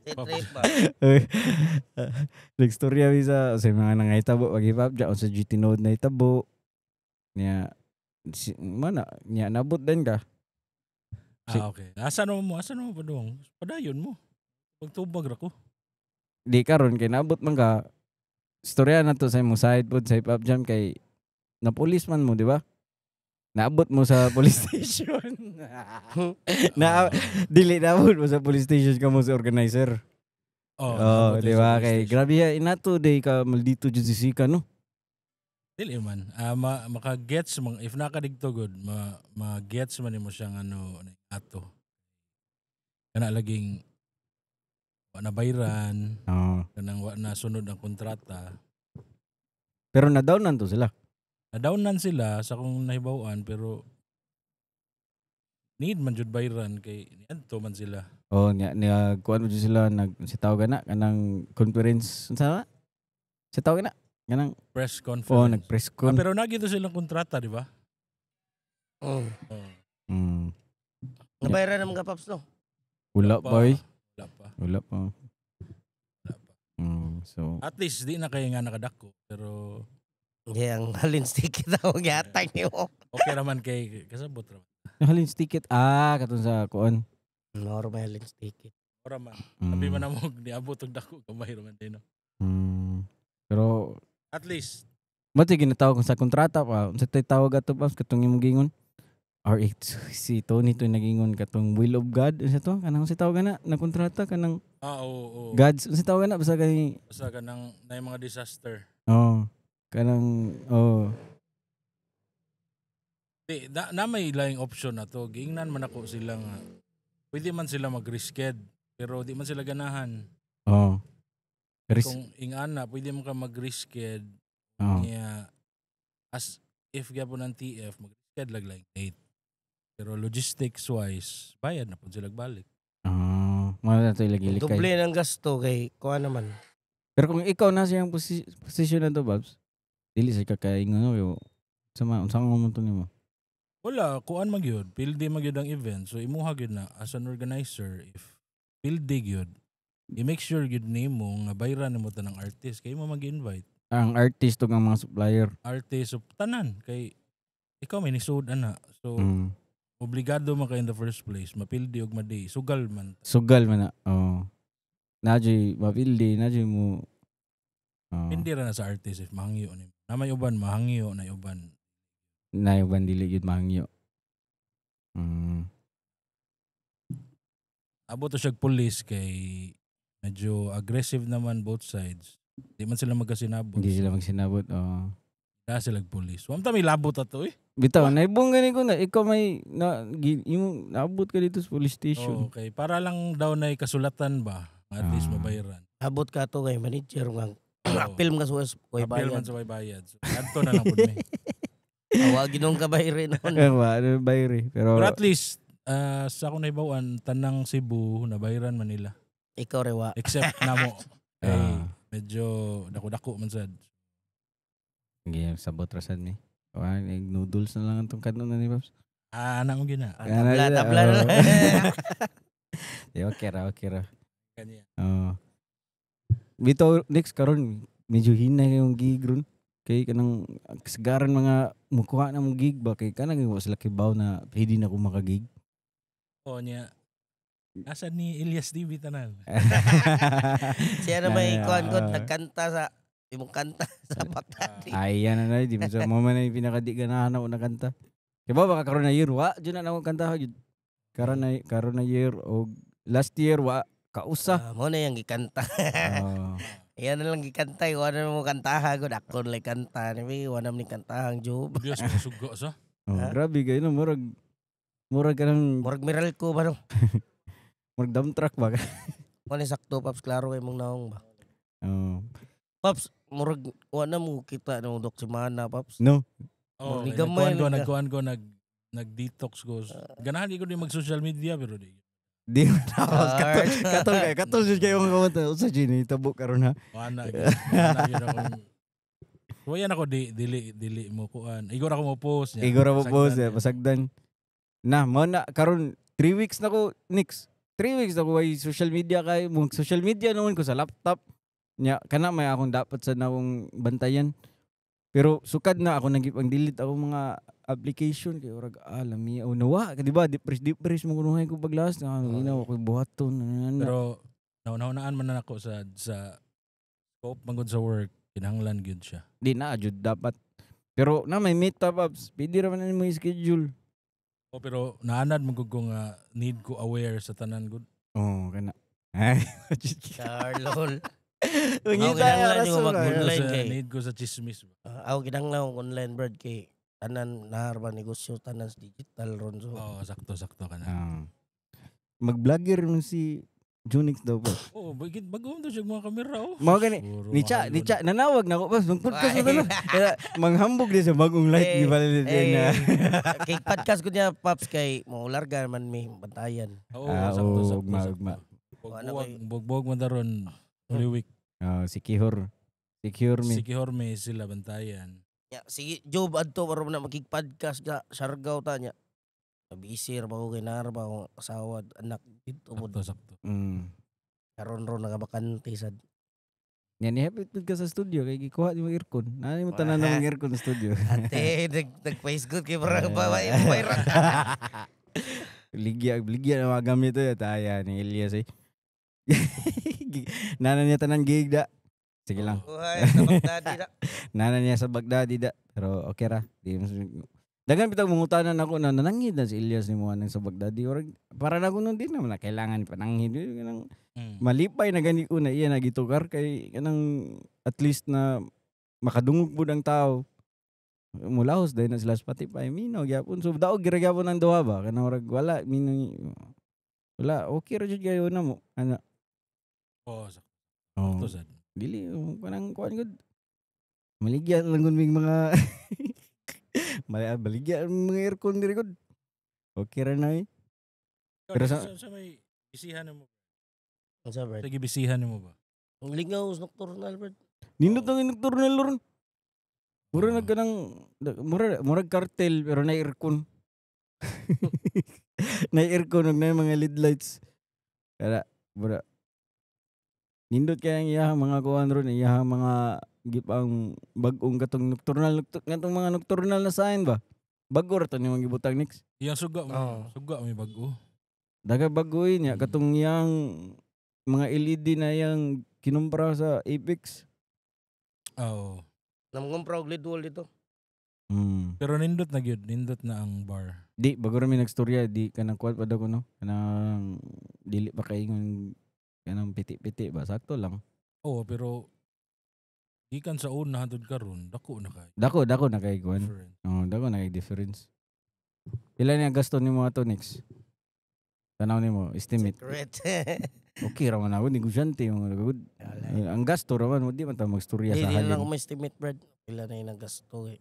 Trip ba? Nagstorya mi sa mga nangahitabo pag Hip Hop Jam sa GT Node na hitabo. Nya si, mana nya nabot din ka. Ah, okay. Asa naman mo? Asa naman padung? Padayon mo. Pagtubag ra ko. Di karon kay nabot man ka. Storya na to sa imong side pod sa Hip Hop Jam kay na police man mo, di ba? Naabot mo sa police station. Na dili naabot mo sa police station ka mo sa organizer. Oh, Oh, naabot di sa ba? police Kay station. grabe ya inato day ka maldito jud si Sika no. Dili man. Ah, maka-gets man if nakadigto gud, ma-gets man nimo siyang ano ato. Kana laging wa na bayran, Oo. kanang wa na sunod ang kontrata. Pero na-downan to sila. Na-downan sila sa kung nahibaw-an pero need man jud bayran kay niadto man sila. Oh, nya nya kuan mo jud sila nag si tawag na kanang conference unsa na? Si tawag na kanang Press oh conference. nag press Ah, con. pero nagito silang kontrata, di ba? Mm. Oh. Nabayran naman ka paps no. Wala pa oy. Wala pa. Wala pa. Wala pa. So At least di na kayo nga nakadako pero Hindi ang halin ticket ako gihatag nimo. okay raman kay kasabot raman. Halin ticket ah katong sa kuan. Normal halin ticket. Ora man. Sabi man namo niabot og dako gamay raman din. No? Pero At least mati ginatawag kung sa kontrata pa. Unsa tay tawag ato pa katong imong gingon? Or si Tony to nagingon katong will of God unsa to kanang si tawag na na kontrata kanang ah oo, oo. God's unsa tawag na basta kay Basta kanang na yung mga disaster. oh kanang oh Di na may laing option na to. Giingnan man ako sila nga pwede man sila mag-risked pero di man sila ganahan. oh Risk, Kung ingana pwede man ka mag-risked oh. niya as if gyapon ang TF mag-risked lag laing date. Pero logistics wise bayad na pud sila balik. Ah, mao na to ilagi likay. Doble ng gasto kay kuha naman. Pero kung ikaw nasa yung position na to, Babs, dili sa kakaingon no, yo. Sama unsa man to nimo? Wala, kuan man gyud, pildi man gyud ang event. So imuha gyud na as an organizer if pildi gyud, i-make sure gyud nimo nga bayran nimo tanang artist kay mo mag-invite. Ang artist ug ang mga supplier. Artist so tanan kay ikaw may nisud ana. So obligado man ka in the first place, mapildi og madi, sugal man. Sugal man na. Oh. Najoy mapildi, najoy mo. Oh. Hindi ra na sa artist if mahangyo nimo. Na may uban mahangyo na uban. Na yung dili gyud mahangyo. Abot to siya police kay medyo aggressive naman both sides. Di man sila magkasinabot. Hindi sila magsinabot. Oh. Da sila police. Wa man ta may labot ato eh. Bitaw, naibong gani ko na ikaw may na gi, yung naabot ka dito sa police station. Oo, okay. Para lang daw na kasulatan ba? At least mabayaran. Abot ka to kay manager nga Oo. appeal ka sa way Appeal man bayad. sa way bayad. So, adto na lang pud mi. Awagin nung kabayre noon. Eh, wa, ano bayri. Pero Pero at least sa akong nahibaw-an tanang Cebu nabayaran Manila. Ikaw rewa. Except namo kay medyo dako-dako man sad. Sige, sabot ra sad ni. Kuan, egg noodles na lang atong kanon na ni Paps. Ah, anak mo gina. Ah, tabla, tabla na lang. Di, okay ra, okay ra. Kanya. Oo. Bitaw next karon medyo hinay yung gig ron. Kay kanang kasagaran mga mukuha na mong gig ba kay kanang wa sila kibaw na pwede na ko makagig. Oo niya. Asa ni Elias TV tanan? Siya na may kuan ko, Ah. nagkanta sa imong kanta sa Baghdad. Ay, yan na na. Di mo sa mo man ay pinakadi ganahan ako na kanta. Kaya ba baka karon na year wa jud na ako kanta jud. Karon na year o last year wa kausa. Ah, mo na yung gikanta. Oh. Iyan na lang gikanta. Wala na mo kantaha. Gud ako lang kanta. Ni wala ni kantahang job. Diyos mo sugo sa. Oh, Ha? grabe kayo no murag kanang Murag Meralco ba no? murag dump truck ba? Wala sakto, Paps, klaro kay mong naong ba. Oh. Paps, murag wala mo kita no dok si Mana, Paps. No. Oh, Murag ni kay gamay nagkuan ko, lang ka. nagkuan ko, nag-detox ko. Ganahan di ko di mag-social media pero di. Di mo na ako. Alright. Katol kay katol jud kayo mga kamata. Usa jud ni tabo karon ha. Wala gyud. Wala gyud akong. Wayan ako di dili dili mo kuan. Igor ako mo post niya. Igor mo post Pasagdan eh, pasagdan. Na mo na karon 3 weeks na ko next. 3 weeks na ko ay social media kay mo social media noon ko sa laptop. Nya kana may akong dapat sa akong bantayan. Pero sukad na ako nagipang delete ako mga application kay urag ah lami o nawa di ba depress depress mo kunuhay ko paglas na Oh. ina ako buhaton na, na, na. Pero nauna-unaan man na ako sa scope man gud sa work, kinahanglan gyud siya. Di na jud dapat. Pero na may meet up apps, pwede ra man mo i-schedule. Oh, pero naanad man gud ko nga need ko aware sa tanan gud. Oh, kana. Ay, Charlol. Mangita kinahanglan rason yung na. mag-online Sa, kay. need ko sa chismis ba. Ah, ako kinahanglan og online bird kay tanan nahar ba negosyo tanan sa digital ron so. Oh, sakto sakto kana. Ah. Mag-vlogger man si Junix daw po. Oh, bagit bago to siya mga kamera oh. Mao gani, Puro Ni Cha, mahal ni yun. Cha, nanawag na ako pas mag-podcast na Ay. to. Kaya manghambog din sa bagong light Eh, ni Valentine Eh, na. kay podcast ko niya Paps kay maularga man mi bantayan. Oo, Ah, sakto, oo, sakto, ugma, sakto. ugma. Ano Bugbog, kay- bugbog man daron Holy Week. Ah, si Kihor. Si Kihor mi. Si Kihorme sila bantayan. Ya, sige, Job adto para na makig-podcast ka Siargao ta nya. Busy ra ba ko kay naa ra ba akong asawa at anak dito mo Sakto, sakto. Karon ron nagabakante sad. Yan, ni-happy pud ka sa studio kay gikuha ni mo aircon. Nani mo tanan ng aircon sa studio. Ate, nag face good kay parang ba ba. Ligya, ligya na mga gamit to. Taya ni Elias eh. Nana niya tanan gig da. Sige lang. Uhay, sa Baghdadi na. Nana niya sa Baghdadi da. Pero okay ra. Di mas Dagan bitaw mangutanan ako na nananghid na si Elias ni mo anang sa Baghdadi. Or, para na ko nun din naman na kailangan pananghid. Kanang malipay na gani ko na iya nagitukar kay kanang at least na makadungog pud ang tao. Mulahos dahil na sila Spotify mino gyapon. So daog gira gyapon ang duha ba kanang murag wala mino wala okay ra jud kayo na mo ana. Oo, sakto Oh, sad. dili oh, kanang kuan gud. Maligya lang gud mig mga baligya ang mga aircon diri gud. Okay ra na eh. Pero Pero sa may bisihan mo. Unsa Bert? Sa gibisihan mo ba? Ang lingaw sa nocturnal Bert. Nindot ang nocturnal ron. Mura Oo. nag kanang mura murag cartel pero na aircon. Na aircon ug na mga LED lights. Kaya mura nindot kay ang iyahang mga kuan ron, iyahang mga gipang bag-ong katong nocturnal ngatong mga nocturnal na sign ba. Bago ra to ni mga gibutang next. Iyang suga mo. Oo. Suga may bago. Daga bago niya katong iyang mga LED na iyang kinumpra sa Apex. Oo. Namngumpra og lead wall dito. Pero nindot na gyud, nindot na ang bar. Di, bago rami nagstorya, di kanang kuwan pa daw ko, no? Kanang dili pa kaingon kanang piti-piti ba? Sakto lang. Oo, pero gikan sa una hantod karon, dako na kay. Dako, dako na kay kuwan. Different. Oh, dako na kay difference. Pila niya gasto nimo ato next? Tanaw nimo, estimate. Secret. Okay ra man ako, negosyante mga good. Ang gasto ra man, di man ta magstorya Di, sa di na lang ako halin. may estimate Brad. Pila na yung nagasto eh.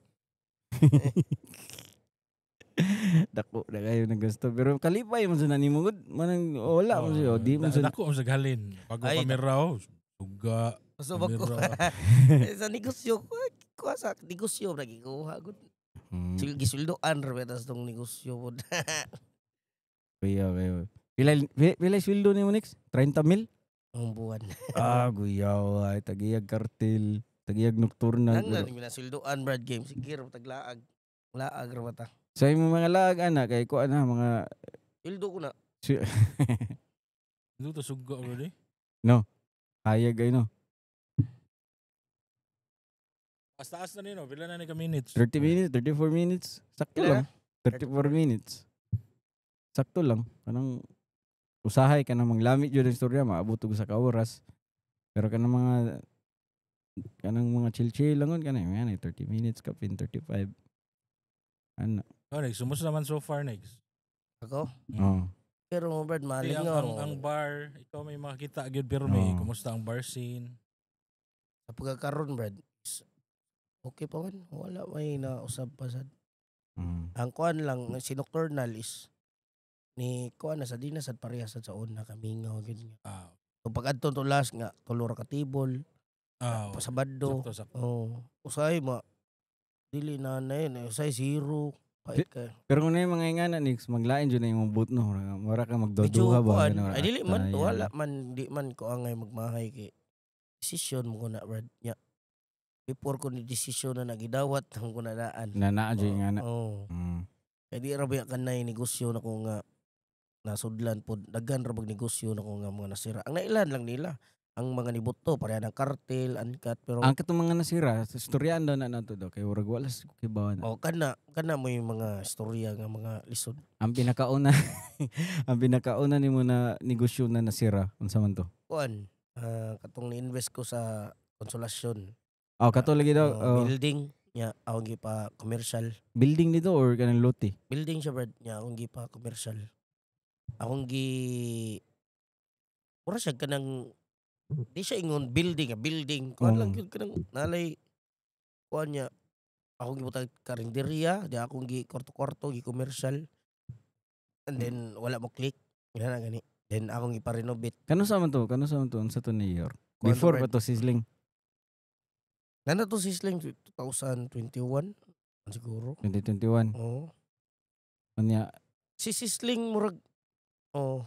Dako na kayo nagasto pero kalipay man sa nimo good. Manang wala man siya, di man sa Dako ang sa halin. Bago Ay, kamera oh. Suga. So bag ko Kamera. sa negosyo ko, kuha sa negosyo lagi kuha gud. Gisweldoan ra ba tas tong negosyo pod. Kuya, kayo. Pila sweldo nimo, Nix? 30 mil? Ang buwan. Ah, guyaw ay tagiyag kartel, tagiyag nocturnal. Nang na minasweldoan, Brad game. Sige ra taglaag. Laag ra ba ta. Sa imong mga laag ana kay kuan na mga Sweldo ko na. Dito to sugo bro eh. Hayag ay no. Taas na nino, pila na ni ka minutes? 30 minutes, 34 minutes. Sakto Pila lang. 34 minutes. Sakto lang. Kanang usahay ka na manglamit jud ang istorya, maabot og sa ka oras. Pero kanang mga chill-chill lang kana yan 30 minutes kapin 35. Ano? Oh, Nex, sumusta naman so far, Nex? Ako? Oh. Pero mo, Brad, Di, malingaw. ang bar, ikaw may makita gyud pero may Oo. Kumusta ang bar scene? Sa pagkakaroon, Brad, is okay pa man. Wala may nausab pa sad. Ang kuan lang, si Nocturnal is ni kuan na sa di na sad parehas sad sa una kamingaw gyud nga. So pag adto to last nga tulo ra ka table, Oh, sa Sabado. Sakto, sakto. Oh, usay ma dili na na yun, eh, usay zero. Pait ka. Pero kung na yung mga ingana, Nix, maglain dyan na yung boot, no? Mura ka Medyo magdoduha ba? kuan, Ganun, ay dili man, ah, wala man, di man ko angay magmahay kay desisyon mo ko na, Brad. Nya. Before ko ni desisyon na nagidawat ang ko na daan. Na naa dyan yung ingana. Oh. Kay di ra ba kanay negosyo na ko nga nasudlan pod, daghan ra bag negosyo na ko nga mga nasira. Ang nailan lang nila ang mga nibuto pareha ng kartel, uncut, pero Ang katong mga nasira, sa istoryaan daw na nato daw kay murag wala sa kibaw na. Oh, kana kana mo yung mga istorya nga mga lisod. Ang pinakauna ang pinakauna nimo na negosyo na nasira, unsa man to? Kuan, katong ni-invest ko sa Konsolasyon. Oh, kato lagi daw, Oh, oh, building nya akong gipa commercial. Building dito or kanang lote? Building siya, Brad, nya akong gipa commercial. Akong gi mura siya kanang di siya ingon building, building. Kuan lang gyud kanang nalay kuan niya. Akong gibutang karinderya, di akong gi kwarto-kwarto, gi commercial. And then wala mo click. Nga na gani. Then akong gipa-renovate. Kano sa man to? Kano sa man to? Unsa to ni year? Kuan to, Before Brad. pa to sizzling? Nana to sizzling 2021 siguro. 2021. Oo. Unya Si Sizzling murag, oh,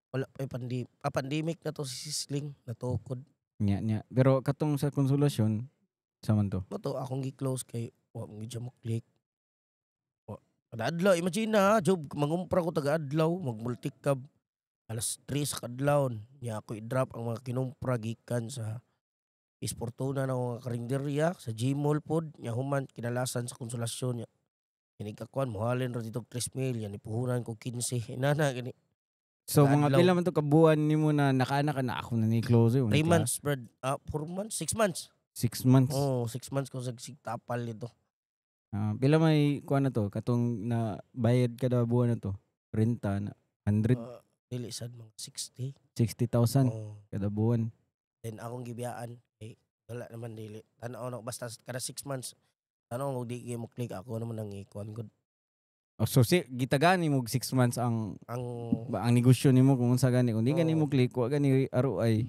wala pa pandemic na to si Sizzling natukod. Nya nya. Pero katong sa Konsolasyon sa man to? Mo to akong gi-close kay wa mo gid siya mo click. Wa. Kada adlaw, imagine na, job, mangumpra ko taga adlaw, magmultikab alas 3 sa kadlawon. Nya ako i-drop ang mga kinumpra gikan sa Isportuna na mga karinderya sa Gmall pod, nya human kinalasan sa Konsolasyon nya. Kini kakuan mohalin ra dito 3 mil, yan ipuhunan ko 15. Inana gani. So mga Adlaw. pila man to kabuan nimo na nakaana ka na ako na ni close eh. 3 months, Brad. 4 months, 6 months. 6 months. Oh, 6 months ko sa tapal dito. Ah, pila may kuan na to katong na bayad kada buwan na to? Renta na 160,000 Dili sad mga 60. Oh. kada buwan. Then akong gibiyaan kay wala naman dili. Tanaw na basta kada 6 months. Tanaw og di mo click ako naman ang ikuan gud. Oh, so si gitagaan nimo og 6 months ang Ang ba, ang negosyo nimo kung unsa gani kung di gani Oo. mo click wa gani ROI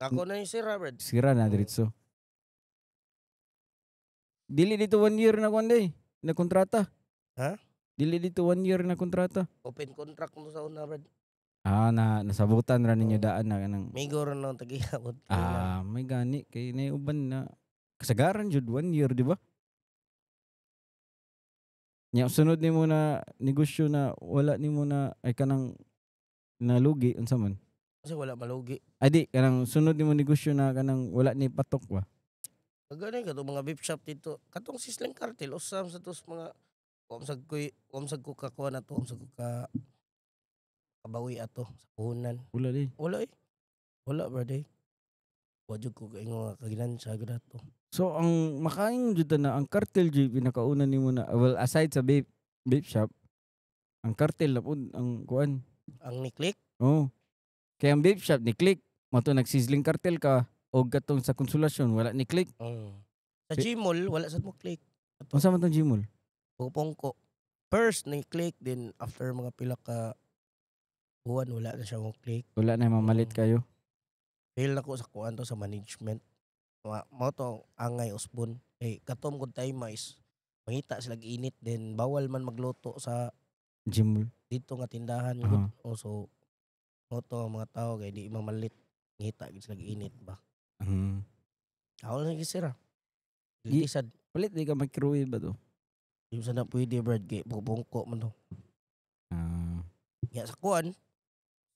ako na yung si Robert. Sira na Oo. diretso. Dili dito one year na kuan day na kontrata. Ha? Dili dito one year na kontrata. Open contract mo sa una, Brad. Ah, na nasabutan ra ninyo Oo. daan na kanang Migo ra na ang tagihapon. Ah, may gani kay naiuban na kasagaran jud one year, di ba? Nya sunod nimo na negosyo na wala nimo na ay kanang nalugi unsa man? Kasi wala malugi. Ay di kanang sunod nimo negosyo na kanang wala ni patok ba? Kagani katong mga vape shop dito. Katong Sizzling Cartel usam sa tos mga wamsag ko kakuha na to, wamsag ko ka kabawi ato sa puhunan. Wala di. Wala eh. Wala, brother. Wa jud ko kaingo nga kaginansya gud ato. So ang makaingon jud ta na ang cartel jud pinakauna nimo na, well, aside sa vape shop, ang cartel na pud ang kuan. Ang ni-click, Oh. Kaya ang vape shop ni click, mato nag-sizzling cartel ka og katong sa Konsolasyon wala ni click. Sa Gmall wala sad mo click. Unsa man tong Gmall? Pupong ko. First ni click, then after mga pila ka buwan wala na siya mo click. Wala na mamalit kayo. Fail na ko sa kuan to sa management. Mao to ang angay usbon. Eh katom gud time is mangita sila init, then bawal man magluto sa Gym. dito nga tindahan gud. Oh, so mo to ang mga tao kay di mamalit, ngita gid sila init ba. Ako lang sira. Lisad. Palit di ka microwave ba to? Di sa na pwede, Brad, kay bungko man to. Ya sa kuan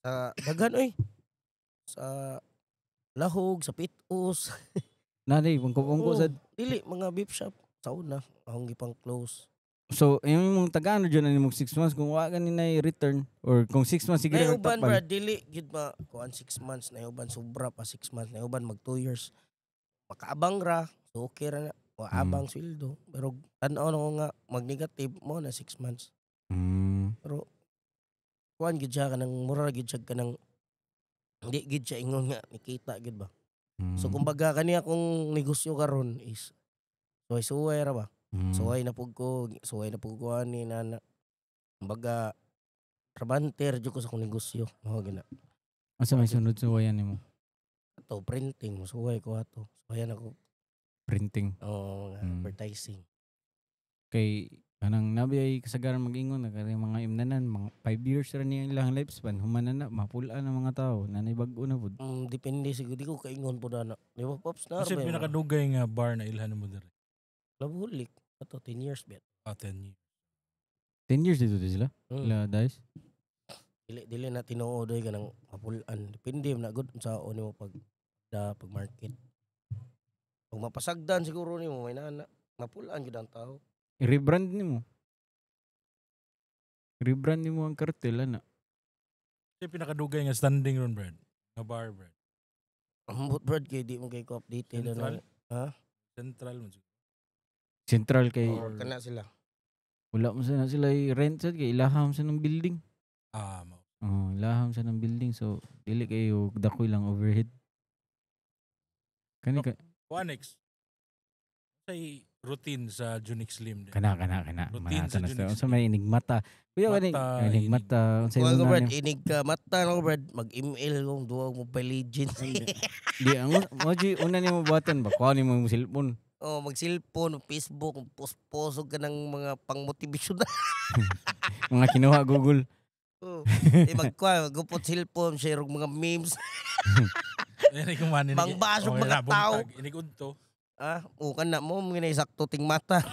sa daghan oy. Sa Lahog, sa Pitos. Nanay, bungko-bungko Oo, sa dili mga beef shop sa una akong gipang close. So, yung mong tagaan dyan na mong 6 months kung wa ka ni na return or kung 6 months sige Nay ra uban, magtakpan. Brad, dili gid ma kuan 6 months, nay uban sobra pa 6 months, nay uban mag 2 years. Makaabang ra, so okay ra na. Wa abang sweldo, pero tan-aw na ko nga mag negative mo na 6 months. Pero kuan gid siya kanang mura ra gid siya kanang hindi gid siya ingon nga nikita gid ba. So kumbaga kani akong negosyo karon is suway-suway ra ba. Suway na pug ko, suway na pug ko ani na. Kumbaga trabanter jud ko sa akong negosyo. Mao gina. Asa may sunod suwayan nimo? Ato printing, suway ko ato. Suwayan ako. Printing. Oo, mga advertising. Kay kanang nabi ay kasagaran mag-ingon na kay mga imnanan mga 5 years ra niya ilang lifespan, human na na mapulaan ang mga tao, nanay bag-o na pud. Depende siguro, di ko kaingon po na. Di ba, Pops, na Kasi ba yung pinakadugay nga bar na ilhan mo diri. Labulik. Ato 10 years bet. Ah, 10 years. 10 years dito di sila? Ila guys. Dili dili na tinuod oy kanang mapulaan. Depende man na gud sa nimo pag da pag market. Pag mapasagdan siguro nimo may nana, mapulaan gyud ang tao. I-rebrand nimo. Rebrand nimo ang kartel ana. Kasi pinakadugay nga standing room, Brad. Nga bar, Brad. Ambot, Brad, kay di mo kay ko updated Central? ano. Ha? Central man siguro. Central kay Or kana sila. wala mo sana sila i-rent sad kay ilaham sa ng building. Ah, mao. Oh, ilaham sa ng building so dili kayo dakoy lang overhead. Kani ka, Juanex. Say routine sa Junix Slim din. kana kana kana. Routine Manata sa na Junix sila. Unsa Slim. may enigmata. Kuya kani Mata, enigmata unsa Kuha imong ko, Brad, nani? inig ka mata no, Brad, mag-email ko duwa Mobile Legends. Di ang mo di una nimo buhatan ba kuha nimo imong cellphone. Oh, mag-cellphone, Facebook, post-post og kanang mga pang-motivation. Mga kinuha Google. Oh. Eh magkuha, magupot cellphone, share og mga memes. Ini kung man Mangbasog mga tao. Inig udto. Ah, o kana mo mga sakto ting mata.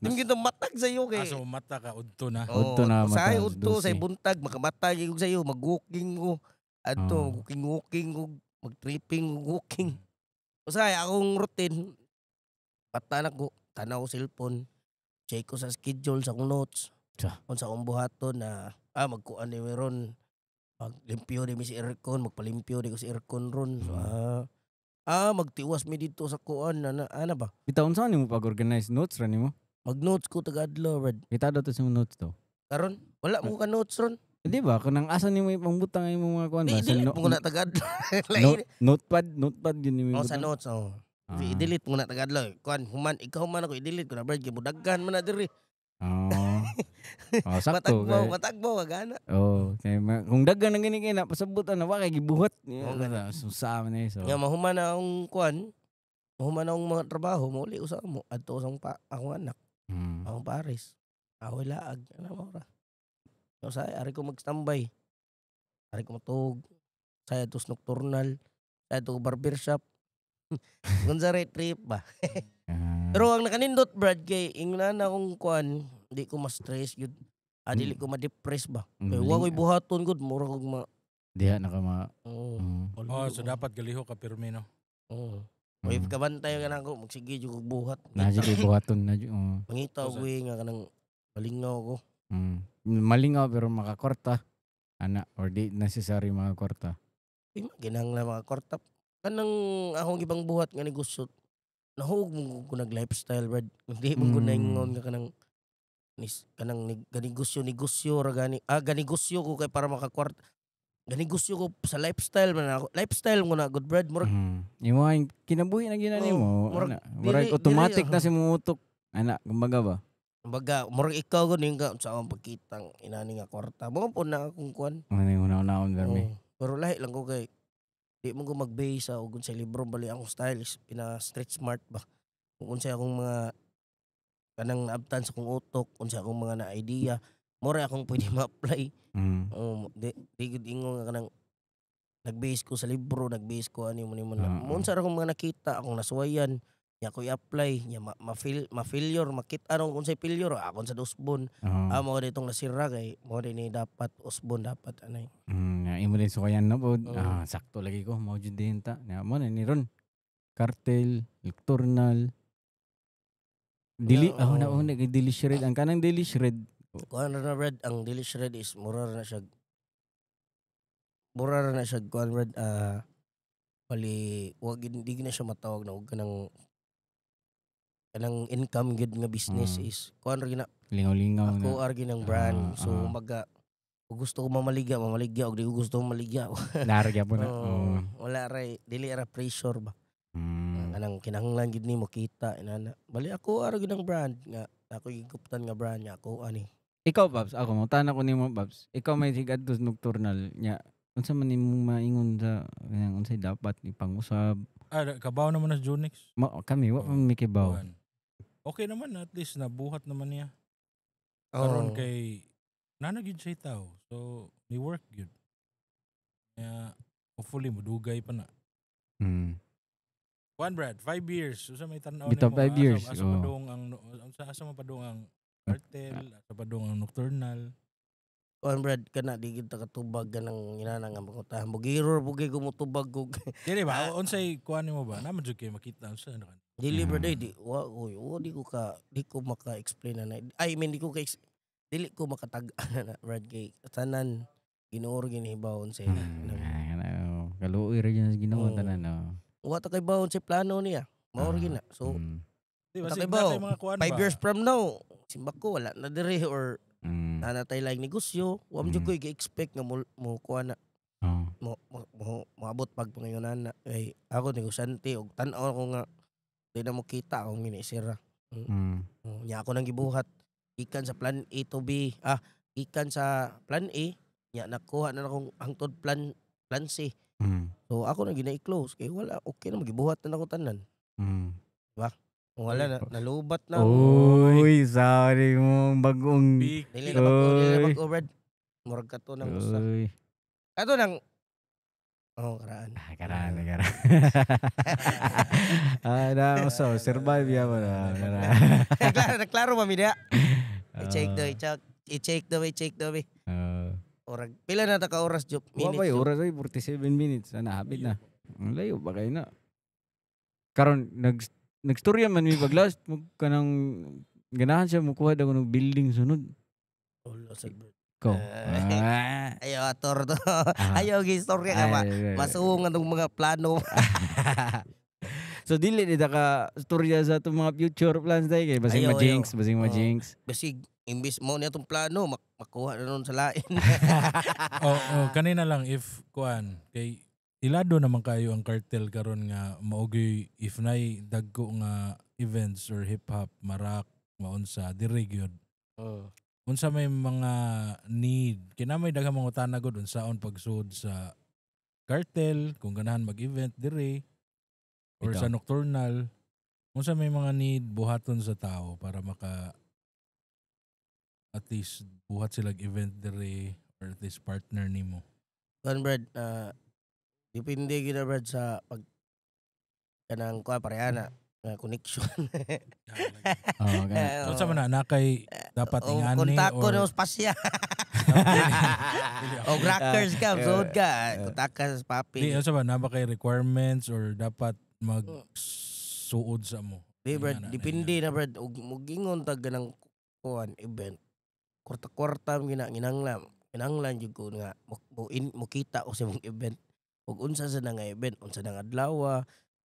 Ting gitong matag sa iyo kay. Ah, so mata ka udto na. Oh, Udto na usahay mata, udto 12. sa buntag makamata gyud sa iyo, mag-walking ko. Adto Oh. mag-walking walking ko, mag-tripping walking. Usahay akong routine. Pata na ko, tanaw ko cellphone. Check ko sa schedule sa akong notes. Sa. Unsa akong buhaton na magkuan ni meron maglimpyo di mi si aircon, magpalimpyo di ko si aircon ron. So, magtiwas mi dito sa kuan ana ana ba? Bitaw unsa nimo pag-organize notes ra nimo? Mag-notes ko taga-adlaw, Brad. Kita daw to sa imong notes to. Karon, wala mo ka notes ron. Di ba kanang asa nimo ipangbutang ang imong mga kuan ba? Di, Sa delete mo na taga-adlaw. Lain. Notepad, notepad yun nimo. Oh, sa notes, oh. I-delete mo na taga-adlaw. Kuan, human, ikaw man ako, i-delete ko na, Brad. Kaya daghan man na diri. Oh. Oh, sakto. Matagbo, Kay, matagbo, kagana. oh, kay kung daghan ang gani kay na pasabutan na wa kay gibuhat. Oo, Yeah, susa man eh. So. Nga, mahuman na akong kuan, mahuman na akong mga trabaho, mauli ko sa amo. Adto sa akong, akong anak, akong pares. Ako laag, ano mo ra. So, sa ari ko mag-standby. Ari ko matug. Sa ato nocturnal. Sa ato barber shop. Kung sa trip ba. Pero ang nakanindot, Brad, kay ingnan akong kuan, hindi ko ma-stress yun. Ah, dili ko ma-depress ba. Kay wa ko'y buhaton gud, mura kog ma. Diha na ka ma. Oo. Oh, so dapat galiho ka pirmi no. Oo. Kay kabantay ka na ako, magsige jud kog buhat. Na jud kay buhaton na jud. Oh. Mangita og way nga kanang malingaw ko. Malingaw pero makakorta. Ana or di necessary makakorta. Di man kinahanglan mga korta. Kanang akong ibang buhat nga negosyo, nahug mo ko nag lifestyle, Brad. Hindi mo ko naingon nga kanang nis kanang ganegosyo negosyo ra gani. Ah, ganegosyo ko kay para makakwarta. Ganegosyo ko sa lifestyle man ako. Lifestyle mo na good, Brad. Murag Imo ang kinabuhi na gyud na Oo, nimo. murag Ana, murag automatic na si mutok. Ana, kumbaga ba? Kumbaga, murag ikaw ko ning ka sa akong pagkitang inani nga kwarta. Mo po na akong kuan. Ano yung una-unaon bermi. Oo. Pero lahi lang ko kay di mo ko mag-base sa og sa libro bali akong style is pina street smart ba. Kung unsay akong mga kanang naabtan sa akong utok, unsay akong mga na idea, mao ra akong pwede ma-apply. Oh, di gud ingon nga kanang nag-base ko sa libro, nag-base ko ani mo nimo na. Mo unsa ra akong mga nakita, akong nasuwayan, nya ako i-apply, nya ma-feel ma-failure, makita nung unsay failure, akon sa usbon. Ah, mao ditong nasira kay mao ni dapat usbon dapat anay. Nga imo din sukayan na pod. Oo. Ah, sakto lagi ko mao jud din ta. Nya mo na ni ron. Cartel, Nocturnal. Dili Yeah, ah na oo. una kay Dili Shred ang kanang Dili Shred. Kuan ra na, Brad, ang Dili Shred is mura ra na siya kuan, Brad, bali wag di na siya matawag na og kanang income gid nga business is kuan ra gina Lingaw-lingaw na. ako ar ginang brand. So maga kung gusto ko mamaligya, mamaligya, og di ko gusto mamaligya. Nar gyapon na. Oo, wala ra dili ra pressure ba. Kanang kinahanglan gid nimo kita inana. Bali ako ar ginang brand nga ako giguptan nga brand nga ako ani. Ikaw, Babs, ako mo ako nimo, Babs. Ikaw may sigadto sa Nocturnal nya. Unsa man imong maingon sa kanang unsay dapat ipangusab? Ah, kabaw naman na sa Junix. Ma, kami wa man mi kibaw. Kuan. Okay naman, at least nabuhat naman niya. Karon kay nana gyud siya tao. So ni work gyud. Kaya hopefully mudugay pa na. Kuan, Brad, 5 years. Usa may tan-aw Bitaw nimo, 5 years, Asa pa oo. dong ang unsa asa man pa dong ang cartel, asa pa dong ang Nocturnal? Kuan, Brad, kana di gid ta katubag kanang inana nga mangutahan. Bugiro bugay ko motubag og Dili ba? Unsay kuan nimo ba? Naman jud kay makita unsa ano kan. Dili, Brad, ay, di wa oy, wa di ko ka di ko maka-explain na. I mean, di ko ka dili ko makatag na, Brad, kay tanan Ginoo ra ginihibaw sa ila. Ah, oh, kaluoy ra gyud sa Ginoo tanan, oh. Wa ta kay bawon sa plano niya. Mao ra gina. So Di ba Basta sige kay bao, na kay mga kuan 5 ba? years from now, simbak ko wala na dire or nanatay lang negosyo, wa man jud ko gi-expect nga mo kuha na mo moabot pag pangayonan na kay ako negosyante og tan-aw ko nga di na mo kita akong ginisira. Oh, nya ako nang gibuhat gikan sa plan A to B. Ah, gikan sa plan A, nya nakuha na akong hangtod plan plan C. So ako nang gina-close kay wala okay na magibuhat na nako tanan. Wala na nalubat na. Uy, sorry mo bagong Big Dili na bago, dili na Oy. bago, Brad. Murag kato nang usa. Uy. Kato nang. Oh, karaan. Ah, karaan, karaan. Ah, na so survive ya ba na. Klaro, na klaro ba mi diha? I-check daw, i-check. I-check daw, i-check daw. Eh. Orag pila na ta ka oras, Jop? Wa Minutes, ba Jop? oras ay 47 minutes. Ana hapit na. Ang layo ba kayo na. Karon nagstorya man mi pag last mo kanang ganahan siya mukuha daw ng building sunod. Ulo sa bird. Ko. Ah. Ah. Ayaw, ator to. Ah. Ayaw, gistorya ka ba? Ay, ay, ay. Masuong atong mga plano. So dili ni ta ka storya sa atong mga future plans dai kay basing Ayaw, ma-jinx, ayaw. basing ma-jinx. Basig, imbis mo niya itong plano, makuha na nun sa lain. Oh, kanina lang if kuan kay ilado naman kayo ang cartel karon nga maogoy if nay dagko nga events or hip hop marak maunsa diri gyud. Unsa may mga need kina may daghang mangutana gud unsaon pagsuod sa cartel kung ganahan mag-event diri or Ikaw. sa Nocturnal, unsa may mga need buhaton sa tao para maka at least buhat sila event diri or at least partner nimo? Kuan, Brad, depende gyud na, Brad, sa pag kanang kuan pareha na nga connection. Oh, gana. So unsa man na kay dapat O, ingani kontak ko or no spasya. O crackers ka, suod ka. Kontak ka sa papi. Di unsa ba na ba kay requirements or dapat mag suod sa mo? Di, Brad, Ingana, depende na, Brad. Ug mugingon tag ganang kuan event. Kwarta-kwarta mo gina ginanglan. Kinanglan jud ko nga mo kita ko sa mong event. Ug unsa sa na nga event, unsa na nga adlaw.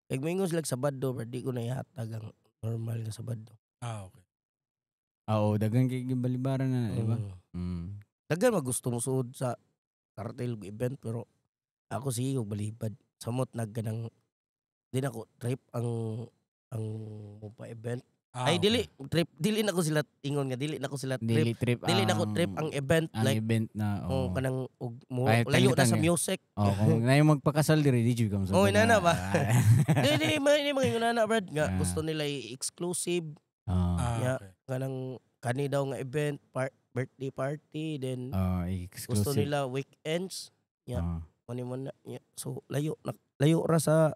Kay moingon sila Sabado, Brad, di ko na ihatag ang normal nga Sabado. Ah, okay. Oo, daghan kay gibalibaran na, di ba? Mm. Daghan magusto mo suod sa cartel ug event pero ako sige og balibad. Samot nagganang di na ko trip ang mo pa event. Ah, Ay, okay. dili trip, dili na ko sila ingon nga dili na ko sila trip. Dili trip. Dili na ko trip ang event ang like event na oh, oh. kanang og mo Ay, layo na tangitan sa eh. music. Oh, kung na yung magpakasal diri di jud ka Oh, inana ba? Ah. Di di mga ingon na, Brad, nga Ah. gusto nila i-exclusive Ah. Ah, Yeah. okay. kanang kani daw nga event birthday party, then Ah, gusto exclusive. nila weekends. Yeah. Ah. Mani man na. Yeah. So layo na, layo ra sa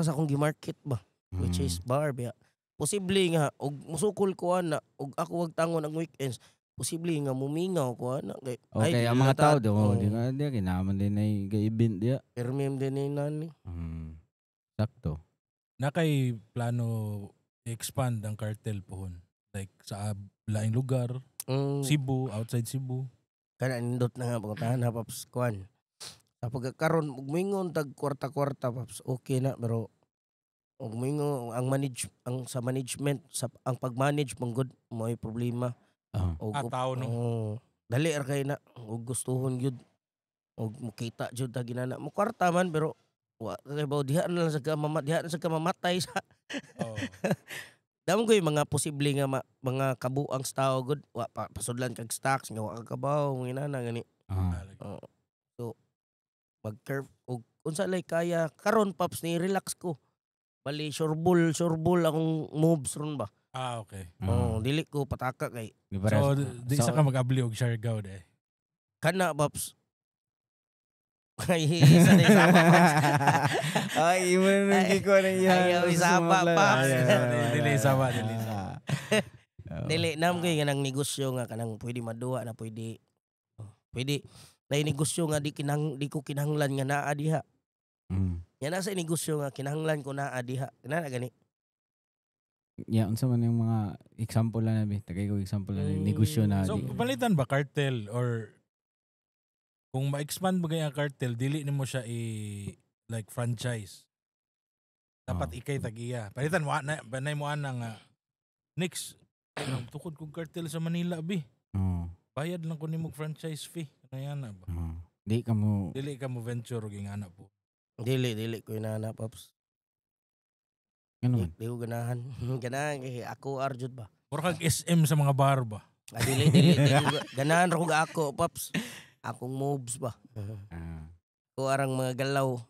akong gimarket ba, which is bar biya. Posible nga og musukol ko ana og ako wag tangon ang weekends, posible nga mumingaw ko ana kay Okay, dili ang mga na tao do, oh, di na di kinaman din ay ga-event diya. Permim din ni nani. Sakto. Na kay plano i-expand ang cartel pohon. Like sa laing lugar, Cebu, outside Cebu. Kana nindot na nga pangutahan ha, paps, kuan. Sa pagkakaron og moingon tag kwarta-kwarta, paps, okay na, pero og moingon ang manage ang sa management sa ang pag-manage man gud mo'y problema. Ah. Og Ah, tao no. Oh, dali ra kay na og gustuhon gyud og mukita jud ta ginana. Mo kwarta man pero wa kay baw diha na lang sa ka mama, diha na sa ka mamatay sa Oh. Damo ko yung mga posible nga mga kabuang sa tao gud, wa pa pasudlan kag stocks nga wa ka kabaw ngina na gani. Ah. Lagi. Oo. So mag-curve og unsa lay kaya karon, paps, ni relax ko. Bali sureball sureball akong moves ron ba. Ah, okay. Oh, dili ko pataka kay Di parehas. So, di sa ka mag-abli og Siargao de. Kana, paps. Ay, isa na isa pa, paps. Ay, imo na nang gikuha ng iya. Ayaw, isama, Paps. Dili isama, dili isama. Dili nam kay kanang negosyo nga kanang pwede maduwa na pwede, oh, pwede na negosyo nga di ko kinahanglan nga naa diha. Ya nasa negosyo nga kinahanglan ko naa diha. Kana gani. Yeah, unsa man yung mga example na nabi? Tagay ko example na negosyo na. So, palitan ba cartel or kung ma-expand ba kaya ang cartel, dili nimo siya i like franchise. Dapat Oh. ikay tag-iya. Palitan mo na banay mo ana nga next anong tukod kog cartel sa Manila bi. Oh, Bayad lang ko nimo og franchise fee. Ano yan na ba? oh. Di ka mo Dili ka mo venture og ingana po. Dili dili ko inana, paps. ano Di, man? di ko ganahan. Ganahan kay ako arjud ba. Mura kag SM sa mga bar ba. Ah, dili dili di ko ganahan ra ko ako, paps. Akong moves ba. Ah. Ko arang mga galaw.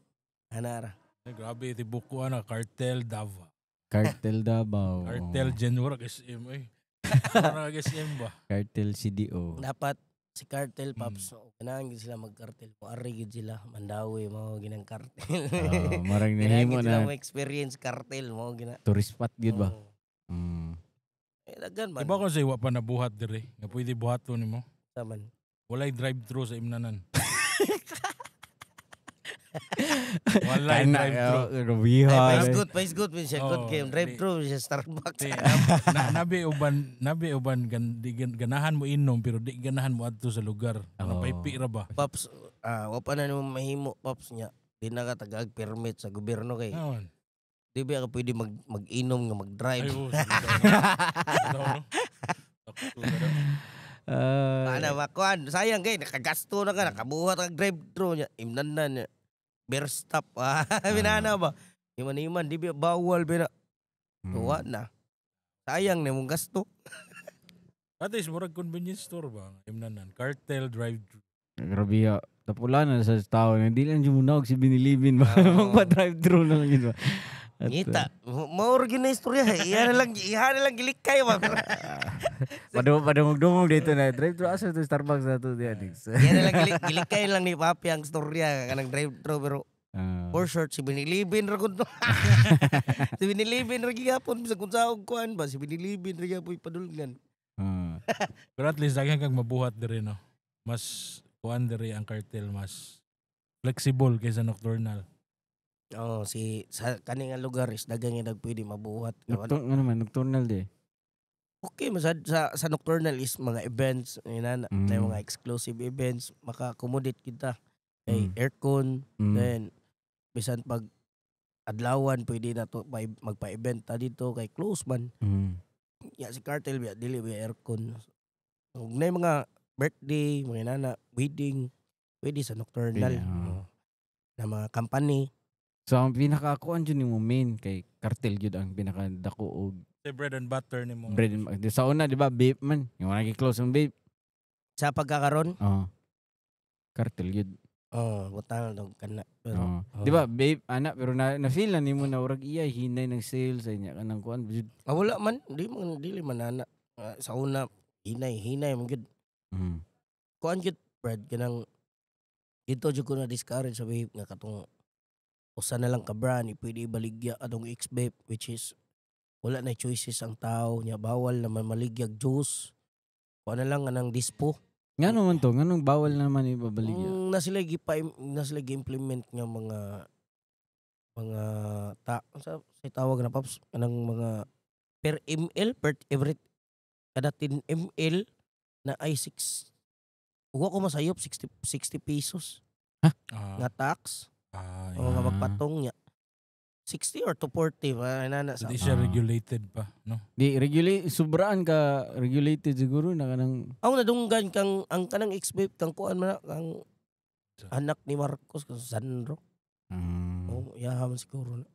Ana ra. Ay, grabe tibok ko ana cartel Davao. Cartel Davao. Cartel Gen, mura kag SM ay. Mura kag SM ba. Cartel CDO. Dapat si cartel, paps. So, ganahan gyud sila mag-cartel. Mo ari gyud sila Mandawi mao ginang cartel. Oh, marang Ganahan nahimo gyud sila na mo experience cartel mo gina. tourist spot gyud ba? Oo. Eh, daghan man. Iba ko sa iwa pa nabuhat dire nga pwede buhaton nimo. Sa man. Walay drive-thru sa imnanan. Walay Kana, drive-thru. grabiha. Ay, paisgot, paisgot man siya. Good Oo, game. Drive through siya Starbucks. Di, nabi uban nabi uban gan, di, ganahan mo inom pero di ganahan mo adto sa lugar. Oo. Napaypi ra ba? Paps, wa pa na nimo mahimo, paps, niya. Di na ka tagag permit sa gobyerno kay Naon. di ba ka pwede mag-inom nga Ay, mag-drive. oo, sige daw. Daw, no? Sakto ka daw. Ana ba kuan, sayang kay nakagasto na ka, nakabuhat ka drive through niya. Imnan na niya. Beer stop. Ah, binana ba? Iman iman di ba bawal bina. Tuwa na. Sayang na mong gasto. At least murag convenience store ba? Imnanan. Cartel drive-thru. Grabe. Tapula na sa tao. Hindi lang jumunog si Binilibin ba? Oo. Magpa-drive-thru na lang yun ba? At, Ngita. Mao ra gyud na istorya. Iha na lang gilikay ba. Padungog-dungog dito na. Drive-thru asa to Starbucks na to diyan. Iha na lang gilikay lang ni Papi ang istorya kanang drive through pero for short si Binilibin ra kun to. Si Binilibin ra gihapon bisag kung saog kuan ba si Binilibin ra gihapon padulngan. Pero at least daghan kang mabuhat dire no. Mas kuan dire ang cartel mas flexible kaysa nocturnal. Oh, si sa kani nga lugar is daghan nga pwede mabuhat. Ano man, nocturnal di. Okay, masad sa nocturnal is mga events, yun na, na mga exclusive events, maka-accommodate kita. Kay aircon, then bisan pag adlawan pwede na to magpa-event ta dito kay close man. Ya si cartel biya dili biya aircon. Ug na mga birthday, mga nana, wedding, pwede sa nocturnal. Pwede, oo. Oo. Na mga company. So ang pinaka kuan jud nimo main kay cartel jud ang pinaka dako og Sa bread and butter nimo. Bread and, sa una, di ba, vape man. Yung wala gi-close ang vape. Sa pagkakaron, Oh. Cartel jud. Oh, butang dog kana. Pero Oo. oh. Di ba, vape ana, pero na feel na nimo na urag iya hinay ng sales sa inya kanang kuan jud. Ah, wala man, di man dili man ana. Ah, sa una hinay hinay man gyud. Kuan gyud, Brad, kanang dito jud ko na discourage sa vape nga katong usa na lang ka brand pwede ibaligya atong X-Vape, which is wala na choices ang tao nya, bawal naman maligyag juice, kuan na lang anang dispo. Ngano man to? Nganong bawal naman ibabaligya? Na sila gi-implement nga mga ta sa tawag na, Paps, kanang mga per ml, per every kada 10 ml na ay 6, Uwa ko masayop, 60 60 pesos nga tax o nga magpatong niya 60 or 240 ba nana So, sa di siya regulated pa, no? Di regulate, sobraan ka regulated siguro na kanang Ang nadunggan kang ang kanang ex-vape kang kuan man na, kang anak ni Marcos, kang Sandro. Oh, yaha man siguro na.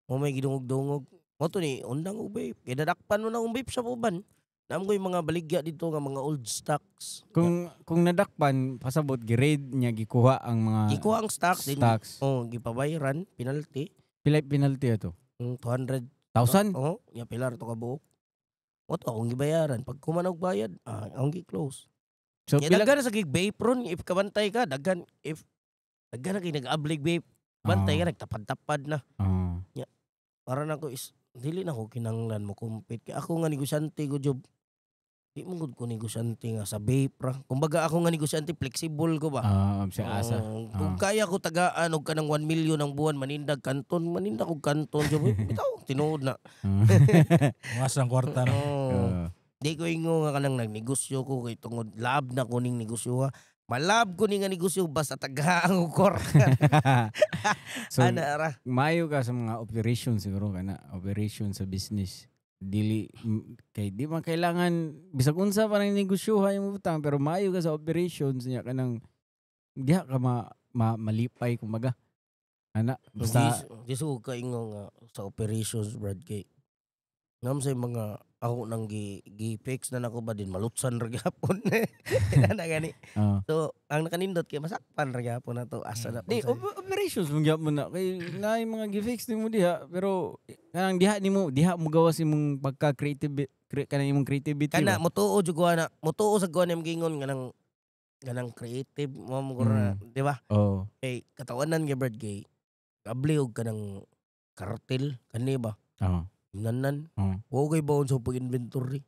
Mo may gidungog-dungog. Mo to ni undang og vape. Kay dadakpan mo na ang vape sa uban. Naam ko yung mga baligya dito nga mga old stocks. Kung nadakpan, pasabot gi-raid niya, gikuha ang mga Gikuha ang stock din. Stocks. Oh, gipabayaran penalty. Pila penalty ato? 200. Thousand? Oh, nya pila ra to ka buok. Mo to akong gibayaran. Pag kuman og bayad, akong gi-close. So Kaya pila daghan na sa gig vape ron if kabantay ka, daghan if daghan na kay nag-ablig vape. Bantay ka, nagtapad-tapad na. Nya, para na ko is dili na ko kinanglan mo compete. Kay ako nga negosyante ko job. Di mo gud ko negosyante nga sa vape ra. Kumbaga ako nga negosyante flexible ko ba. Ah, sa asa. Oo, kung kaya ko tagaan og kanang 1 million ang buwan manindag kanton, manindag og kanton job. Bitaw tinuod na. Kung asa ang kwarta, no? Oo. Di ko ingo nga kanang nagnegosyo ko kay tungod lab na ko ning negosyo ha. Malab ko ni nga negosyo basta tagaan og kwarta. So Ana ra. maayo ka sa mga operation siguro kana, operation sa business. Dili kay di man kailangan bisag unsa pa nang negosyo ha imong butang, pero maayo ka sa operations niya, kanang diha ka malipay kumbaga. Ana basta. Di ko kaingo nga sa operations, Brad, kay ngam sa mga ako nang gi fix na nako ba din malutsan ra gyapon. Ana gani. So ang nakanindot kay masakpan ra gyapon na to asa na Di po. Operations mo gyapon na kay naay mga gi-fix nimo diha, pero kanang diha nimo diha mo gawas imong pagka creative, kanang imong creativity Kana ba? motuo jud ko ana, motuo sa kuan imong gingon kanang kanang creative mo mo na, di ba? Oh. Kay katawanan kay Brad kay abli og kanang kartel kani ba? Oo. Nanan. Oo. Wa kay baon sa pag-inventory.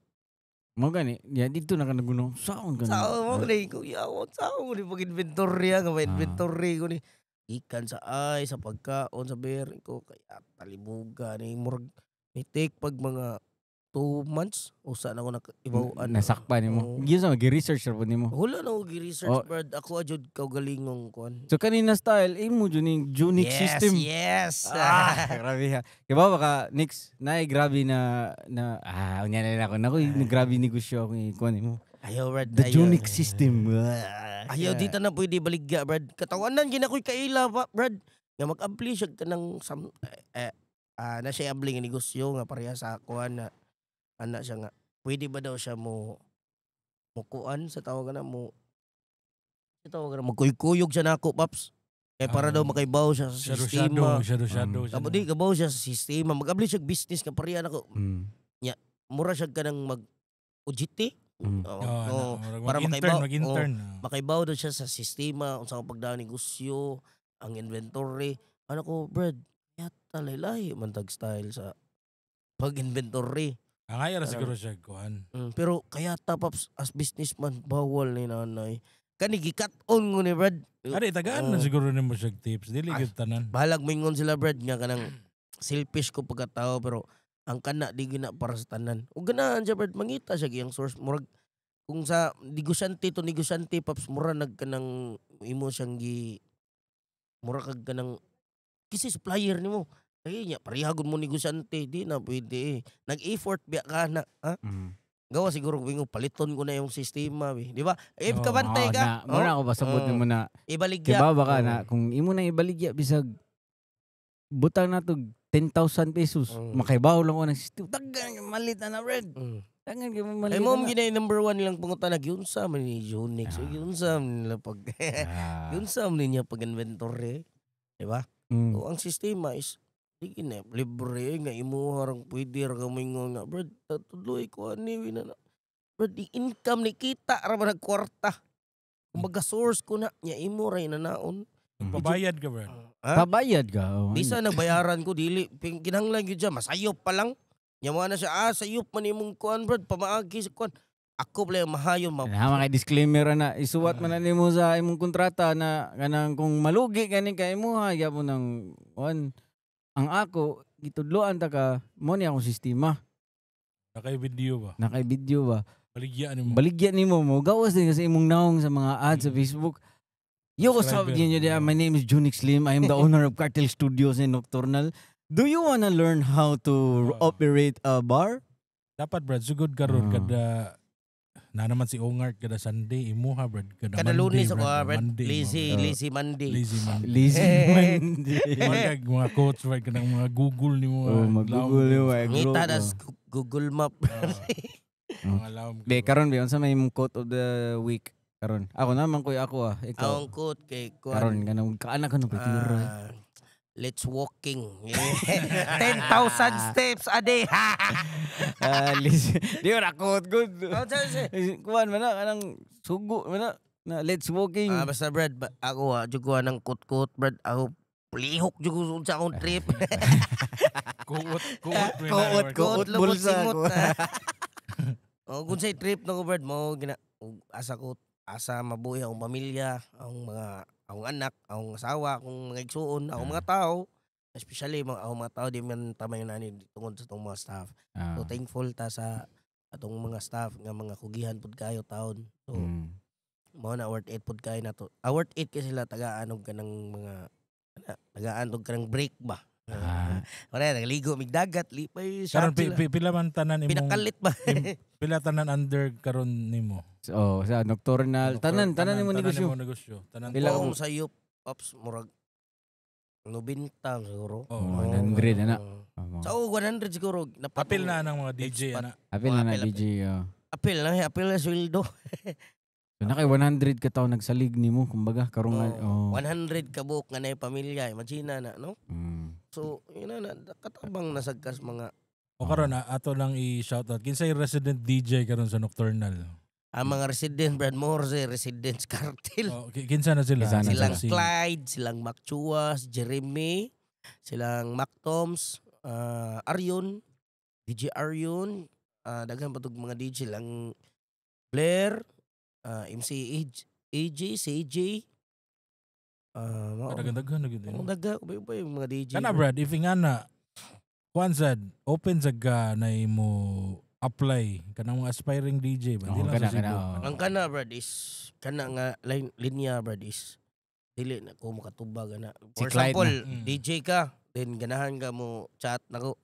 Mo gani, ya dito na ka naguno. Saon ka na? Sao mo ni ko yaw, sao mo ni pag-inventory nga may inventory ko ni. Ikan sa ay sa pagkaon sa beer ko kaya talibuga ni murag ni take pag mga 2 months usa na ko nakaibaw-an. Nasakpan nimo. Oo. Giyon sa gi-research ra pud nimo. Wala na ko gi-research, Oh. Brad. Ako ajud kaugalingong kuan. So kanina style imo jud ning Junix Yes, system. yes. Ah, grabe ha. Kaya ba baka next na grabe na na unya na lang ako. Nako, grabe negosyo ako ikuan nimo. Ayaw, Brad. The Ayaw. Junix system. Ayaw, dito na pwede baligya, Brad. Katawanan gina ko'y kaila pa, Brad. Nga mag-abli siya ka ng sam, na siya abli nga negosyo nga pareha sa kuan na ana siya nga pwede ba daw siya mo mo kuan sa tawag na mo sa tawag na magkuy-kuyog siya nako, Paps, kay para daw makaibaw siya sa Shadow, sistema. shadow, shadow, shadow. Kamo di kabaw siya sa sistema, mag-abli siya business nga pareha nako. Mura siya kanang mag OJT. Oo, Oh, oo. para Para mag-intern, mag-intern. Makaibaw daw siya sa sistema unsa ang pagdaan negosyo, ang inventory. Ano ko, Brad, yata laylay man tag style sa pag-inventory. Ang ayaw ra siguro siya kuan. Pero kaya ta, Paps, as businessman bawal ni nanay. Kani gikat on ko ni Brad. Ari tagaan na Oo. siguro nimo siya tips. Dili Ay. gyud tanan. Bahalag moingon sila, Brad, nga kanang selfish ko pagkatao, pero ang kana di gina para sa tanan. Ug ganahan siya, Brad, mangita siya giyang source murag kung sa negosyante to negosyante, Paps, mura nag kanang imo siyang gi mura kag kanang kasi supplier nimo. Kaya niya pareha gud mo negosyante, di na pwede eh. Nag-effort biya ka na, ha? Gawa siguro kung paliton ko na yung sistema, bi. Di ba? If Oo. kabantay ka, Na, mo na ako pasabot Oo. nimo na Ibaligya. kay ba baka Oo. na kung imo na ibaligya bisag Butang na to 10,000 pesos. Makaibaw lang ko ng system. Daghan kay malit na na, Brad. Daghan kay malit. Ay mo na. ginay number one nilang pangutan giunsa man ni Junix. Giunsa man nila pag giunsa man niya pag inventory, di ba? So ang sistema is di gina libre nga imuha rang pwede ra ka moingon nga, "Brad, tudloy ko ani na na." Brad, di income ni kita ra man kwarta. Kumbaga source ko na nya imo ra inanaon. Pabayad ka, Brad. Ha? Pabayad ka. Oh, Di sa nagbayaran ko dili kinahanglan gyud siya masayop pa lang. Nya mo na siya sayop man imong kuan, brad, pamaagi sa kuan. Ako pala yung mahayon ma. Nah, mga disclaimer na isuwat man na nimo sa imong kontrata na kanang kung malugi kani kay imuha gyapon ng kuan. Ang ako gitudloan ta ka mo ni akong sistema. Nakay video ba? Nakay video ba? Baligya nimo. Baligya nimo mo gawas din kasi imong naong sa mga ads sa Facebook. Yo, what's up? Subscriber. Yun, my name is Junix Lim. I am the owner of Cartel Studios in Nocturnal. Do you wanna learn how to operate a bar? Dapat, Brad, sugod karon kada na naman si Ongart kada Sunday imuha, Brad, kada Kada Monday, Lunes ako, Brad. Monday, Lazy, Brad. lazy Monday. Lazy Monday. Lazy Monday. Mga mga coach, Brad, kanang mga Google nimo. Oh, mag-Google nimo, eh, Ngita bro. das Google Map. Mga lawom. Be, karon be, unsa may imong quote of the week karon? Ako naman kuy ako ah. Ikaw. Ang quote kay kuan. Karon kanang kaanak ka no pitira. Let's walking. 10,000 steps a day. Lazy. Di ra quote good. Oh, Kuan man na kanang sugo man na. Na let's walking. Basta Brad, ako jud ko ng quote-quote, Brad. Ako lihok jud ko sa akong trip. Kuot, kuot. Kuot, kuot, lubot, bulsa, simot. kuot. Oh, kung sa'y trip na ko, Brad, mo gina ug asa ko asa mabuhi akong pamilya, akong mga akong anak, akong asawa, akong mga igsuon, akong mga tao. Especially mga akong mga tao di man tamay nani tungod sa atong mga staff. So thankful ta sa atong mga staff nga mga kugihan pud kayo taon. So mao na worth it pud kayo nato. Worth it kay sila tagaan og kanang mga ana, tagaan og kanang break ba. Wala nagligo mig dagat, lipay Karon shot sila. pila man tanan imong Pinakalit ba? pila tanan under karon nimo. Oh, sa Nocturnal. Tanan, tanan nimo negosyo. Tanan nimo negosyo. Tanan. Pila Kung sa yup ops murag 90 siguro. Oh, 100 na na. Oo. Sa 100 siguro. Apil na ng mga DJ ana. Apil na na Apil, DJ. Oh. Apil na, apil na sweldo. So, na kay 100 ka tawo nagsalig nimo kumbaga karon nga. Oo. Oh. 100 ka buok nga na pamilya, imagine na, no? So, yun na, katabang nasagkas mga O karon ato lang i-shoutout kinsay resident DJ karon sa Nocturnal. ang mga resident Brad Morse, Residents Cartel. Oh, kinsa na sila? Kinsa na Silang Si- Clyde, silang Mac Chuas, Jeremy, silang Mac Toms, Aryon, DJ Aryon, daghan pa tog mga DJ lang Blair, MC AJ, CJ, mao. Daghan-daghan na gyud. Ang daga, ubay-ubay yung mga DJ. Kana Brad, if nga na kuan sad, open sad ka na imo apply kanang mga aspiring DJ ba? Oo, Di lang kana, sa Cebu. kana, oo. Ang kana Brad is kana nga line, linya Brad is dili na ko makatubag ana. Si For Clyde example, na. DJ ka, then ganahan ka mo chat nako.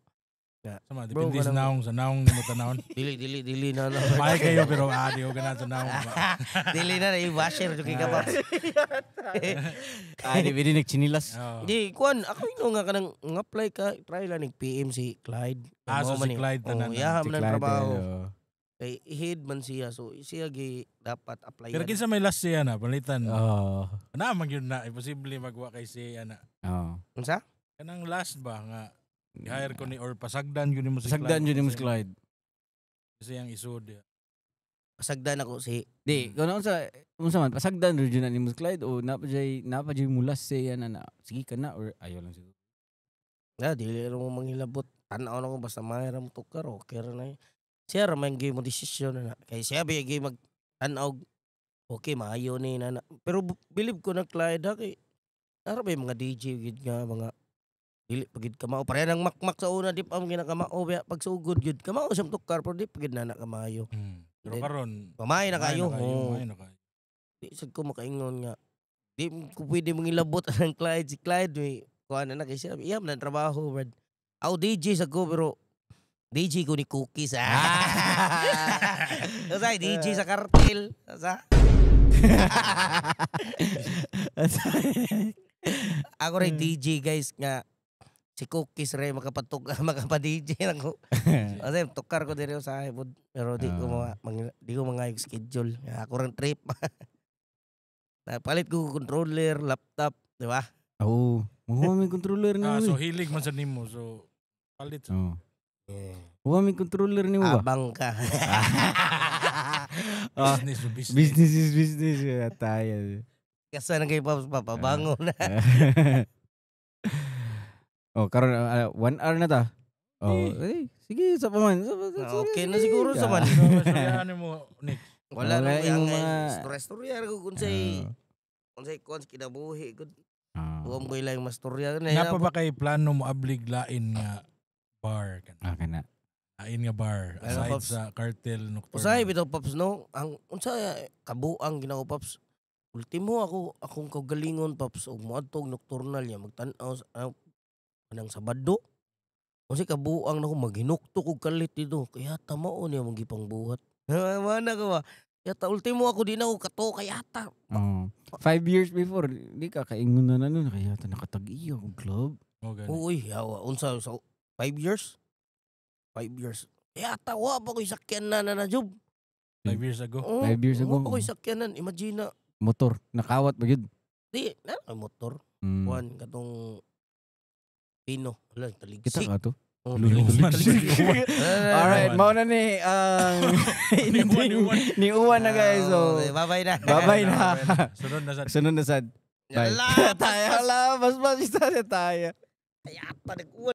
Sama, Bro, depende sa kanang- naong, sa naong nimo tanawon. Dili dili dili na na. Maay kayo pero di ko ganahan sa naong. Ba. Dili na i-basher jud kay ka ba. Di pwede nagchinilas. Oo. Di kuan ako ino nga kanang nga-apply ka, try lang nig PM si Clyde. So Mao man si ni- Clyde Oh, tanan. yaha Si man ang Clyde, trabaho. oh. Kay head man siya so siya gi dapat apply. Pero kinsa may last siya na palitan. Oo. Na man gyud na imposible magwa kay siya na. Oo. Unsa? Kanang last ba nga i-hire ko ni or pasagdan gyud nimo si Pasagdan Clyde. jud nimo si Clyde. Kasi ang isod. Ya. Pasagdan ako si Di, kung unsa unsa man pasagdan jud na nimo si Clyde o napa jay mulas siya na na sige ka na or ayaw lang siguro. Na, dili ra mo manghilabot. Tanaw na ko basta mahira mo tukar, okay ra na. Siya ra man gyud mo desisyon na na. Kay siya ba gyud mag tanaw, okay maayo ni na na. Pero believe ko na Clyde ha kay ara ba yung mga DJ gyud nga mga dili pa gyud kamao. Pareha nang makmak sa una di pa ang ginakamao ba pagsugod gyud kamao sa tukar pero di pa gyud na na kamayo. Pero Then, karon Pamay na kayo. Oo. Maayo na kayo. Di sad ko makaingon nga di ko pwede mangilabot ang Clyde si Clyde may kuan na na kay siya iya man ang trabaho brad. Ako DJ sa ko pero DJ ko ni Cookies ah. Kasi DJ sa kartel. Sa ako rin DJ guys nga Si Cookies re makapatuk makapa-DJ lang ko. Kasi tukar ko diri sa pod pero di ko mga di ko mga schedule. Ako rang trip. Palit ko controller, laptop, di ba? Oo. Mga may controller ni Ah, mo. So hilig man sa nimo, so palit. Oh. Yeah. Wa may controller nimo ba? Abang ka. Ah, Business to business. Business is business. Ya, tayo. Kasa na kay Pops, papabango na. Oh, karon 1 hour na ta. Oh, eh, sige, sa pa man. Ah, okay na siguro sa man. So, sulyaan mo, Nick. Wala Wala na yung yung mga istorya ko kung say kuan sa kinabuhi ko. Huwag ko ilang mastorya na. Napa ba kay plano mo ablig lain nga bar kan? Ah, kana. Lain nga bar Ano, aside Pops? sa Cartel Nocturne. Usahay bitaw, Pops, no. Ang unsa kabuang ginawa, Pops. Ultimo ako akong kaugalingon, Pops, og moadto og nocturnal ya magtan-aw sa kanang Sabado. Unsa kabuang nako maghinukto kog kalit dito. Kaya tama niya mong gipangbuhat. Mana ko ba? Yata ultimo ako di na ako kato kaya ta. Oh. 5 years before, di ka kaingon na na nun. Kaya ta nakatag-iya og club. Oh, gani. Uy, yawa unsa sa 5 years? 5 years. Kaya ta wa pa ko'y sakyan na na na job. 5 years ago. Oh, 5 years ago. wa pa ko'y sakyanan. Imagine na. Motor. Nakawat ba yun? Di, na ay motor. Kuan katong Pino. Wala, taligsik. Kita ka to? Oh, Niuwan. taligsik. Alright, mao na ni ang Niuwan, niuwan. Niuwan na, guys. So, Ah, bye-bye na. Bye-bye na. Sunod na sa Sunod na sad. Bye. Yala, Tayo, hala, mas mas tayo. Kaya pa nag-uwan.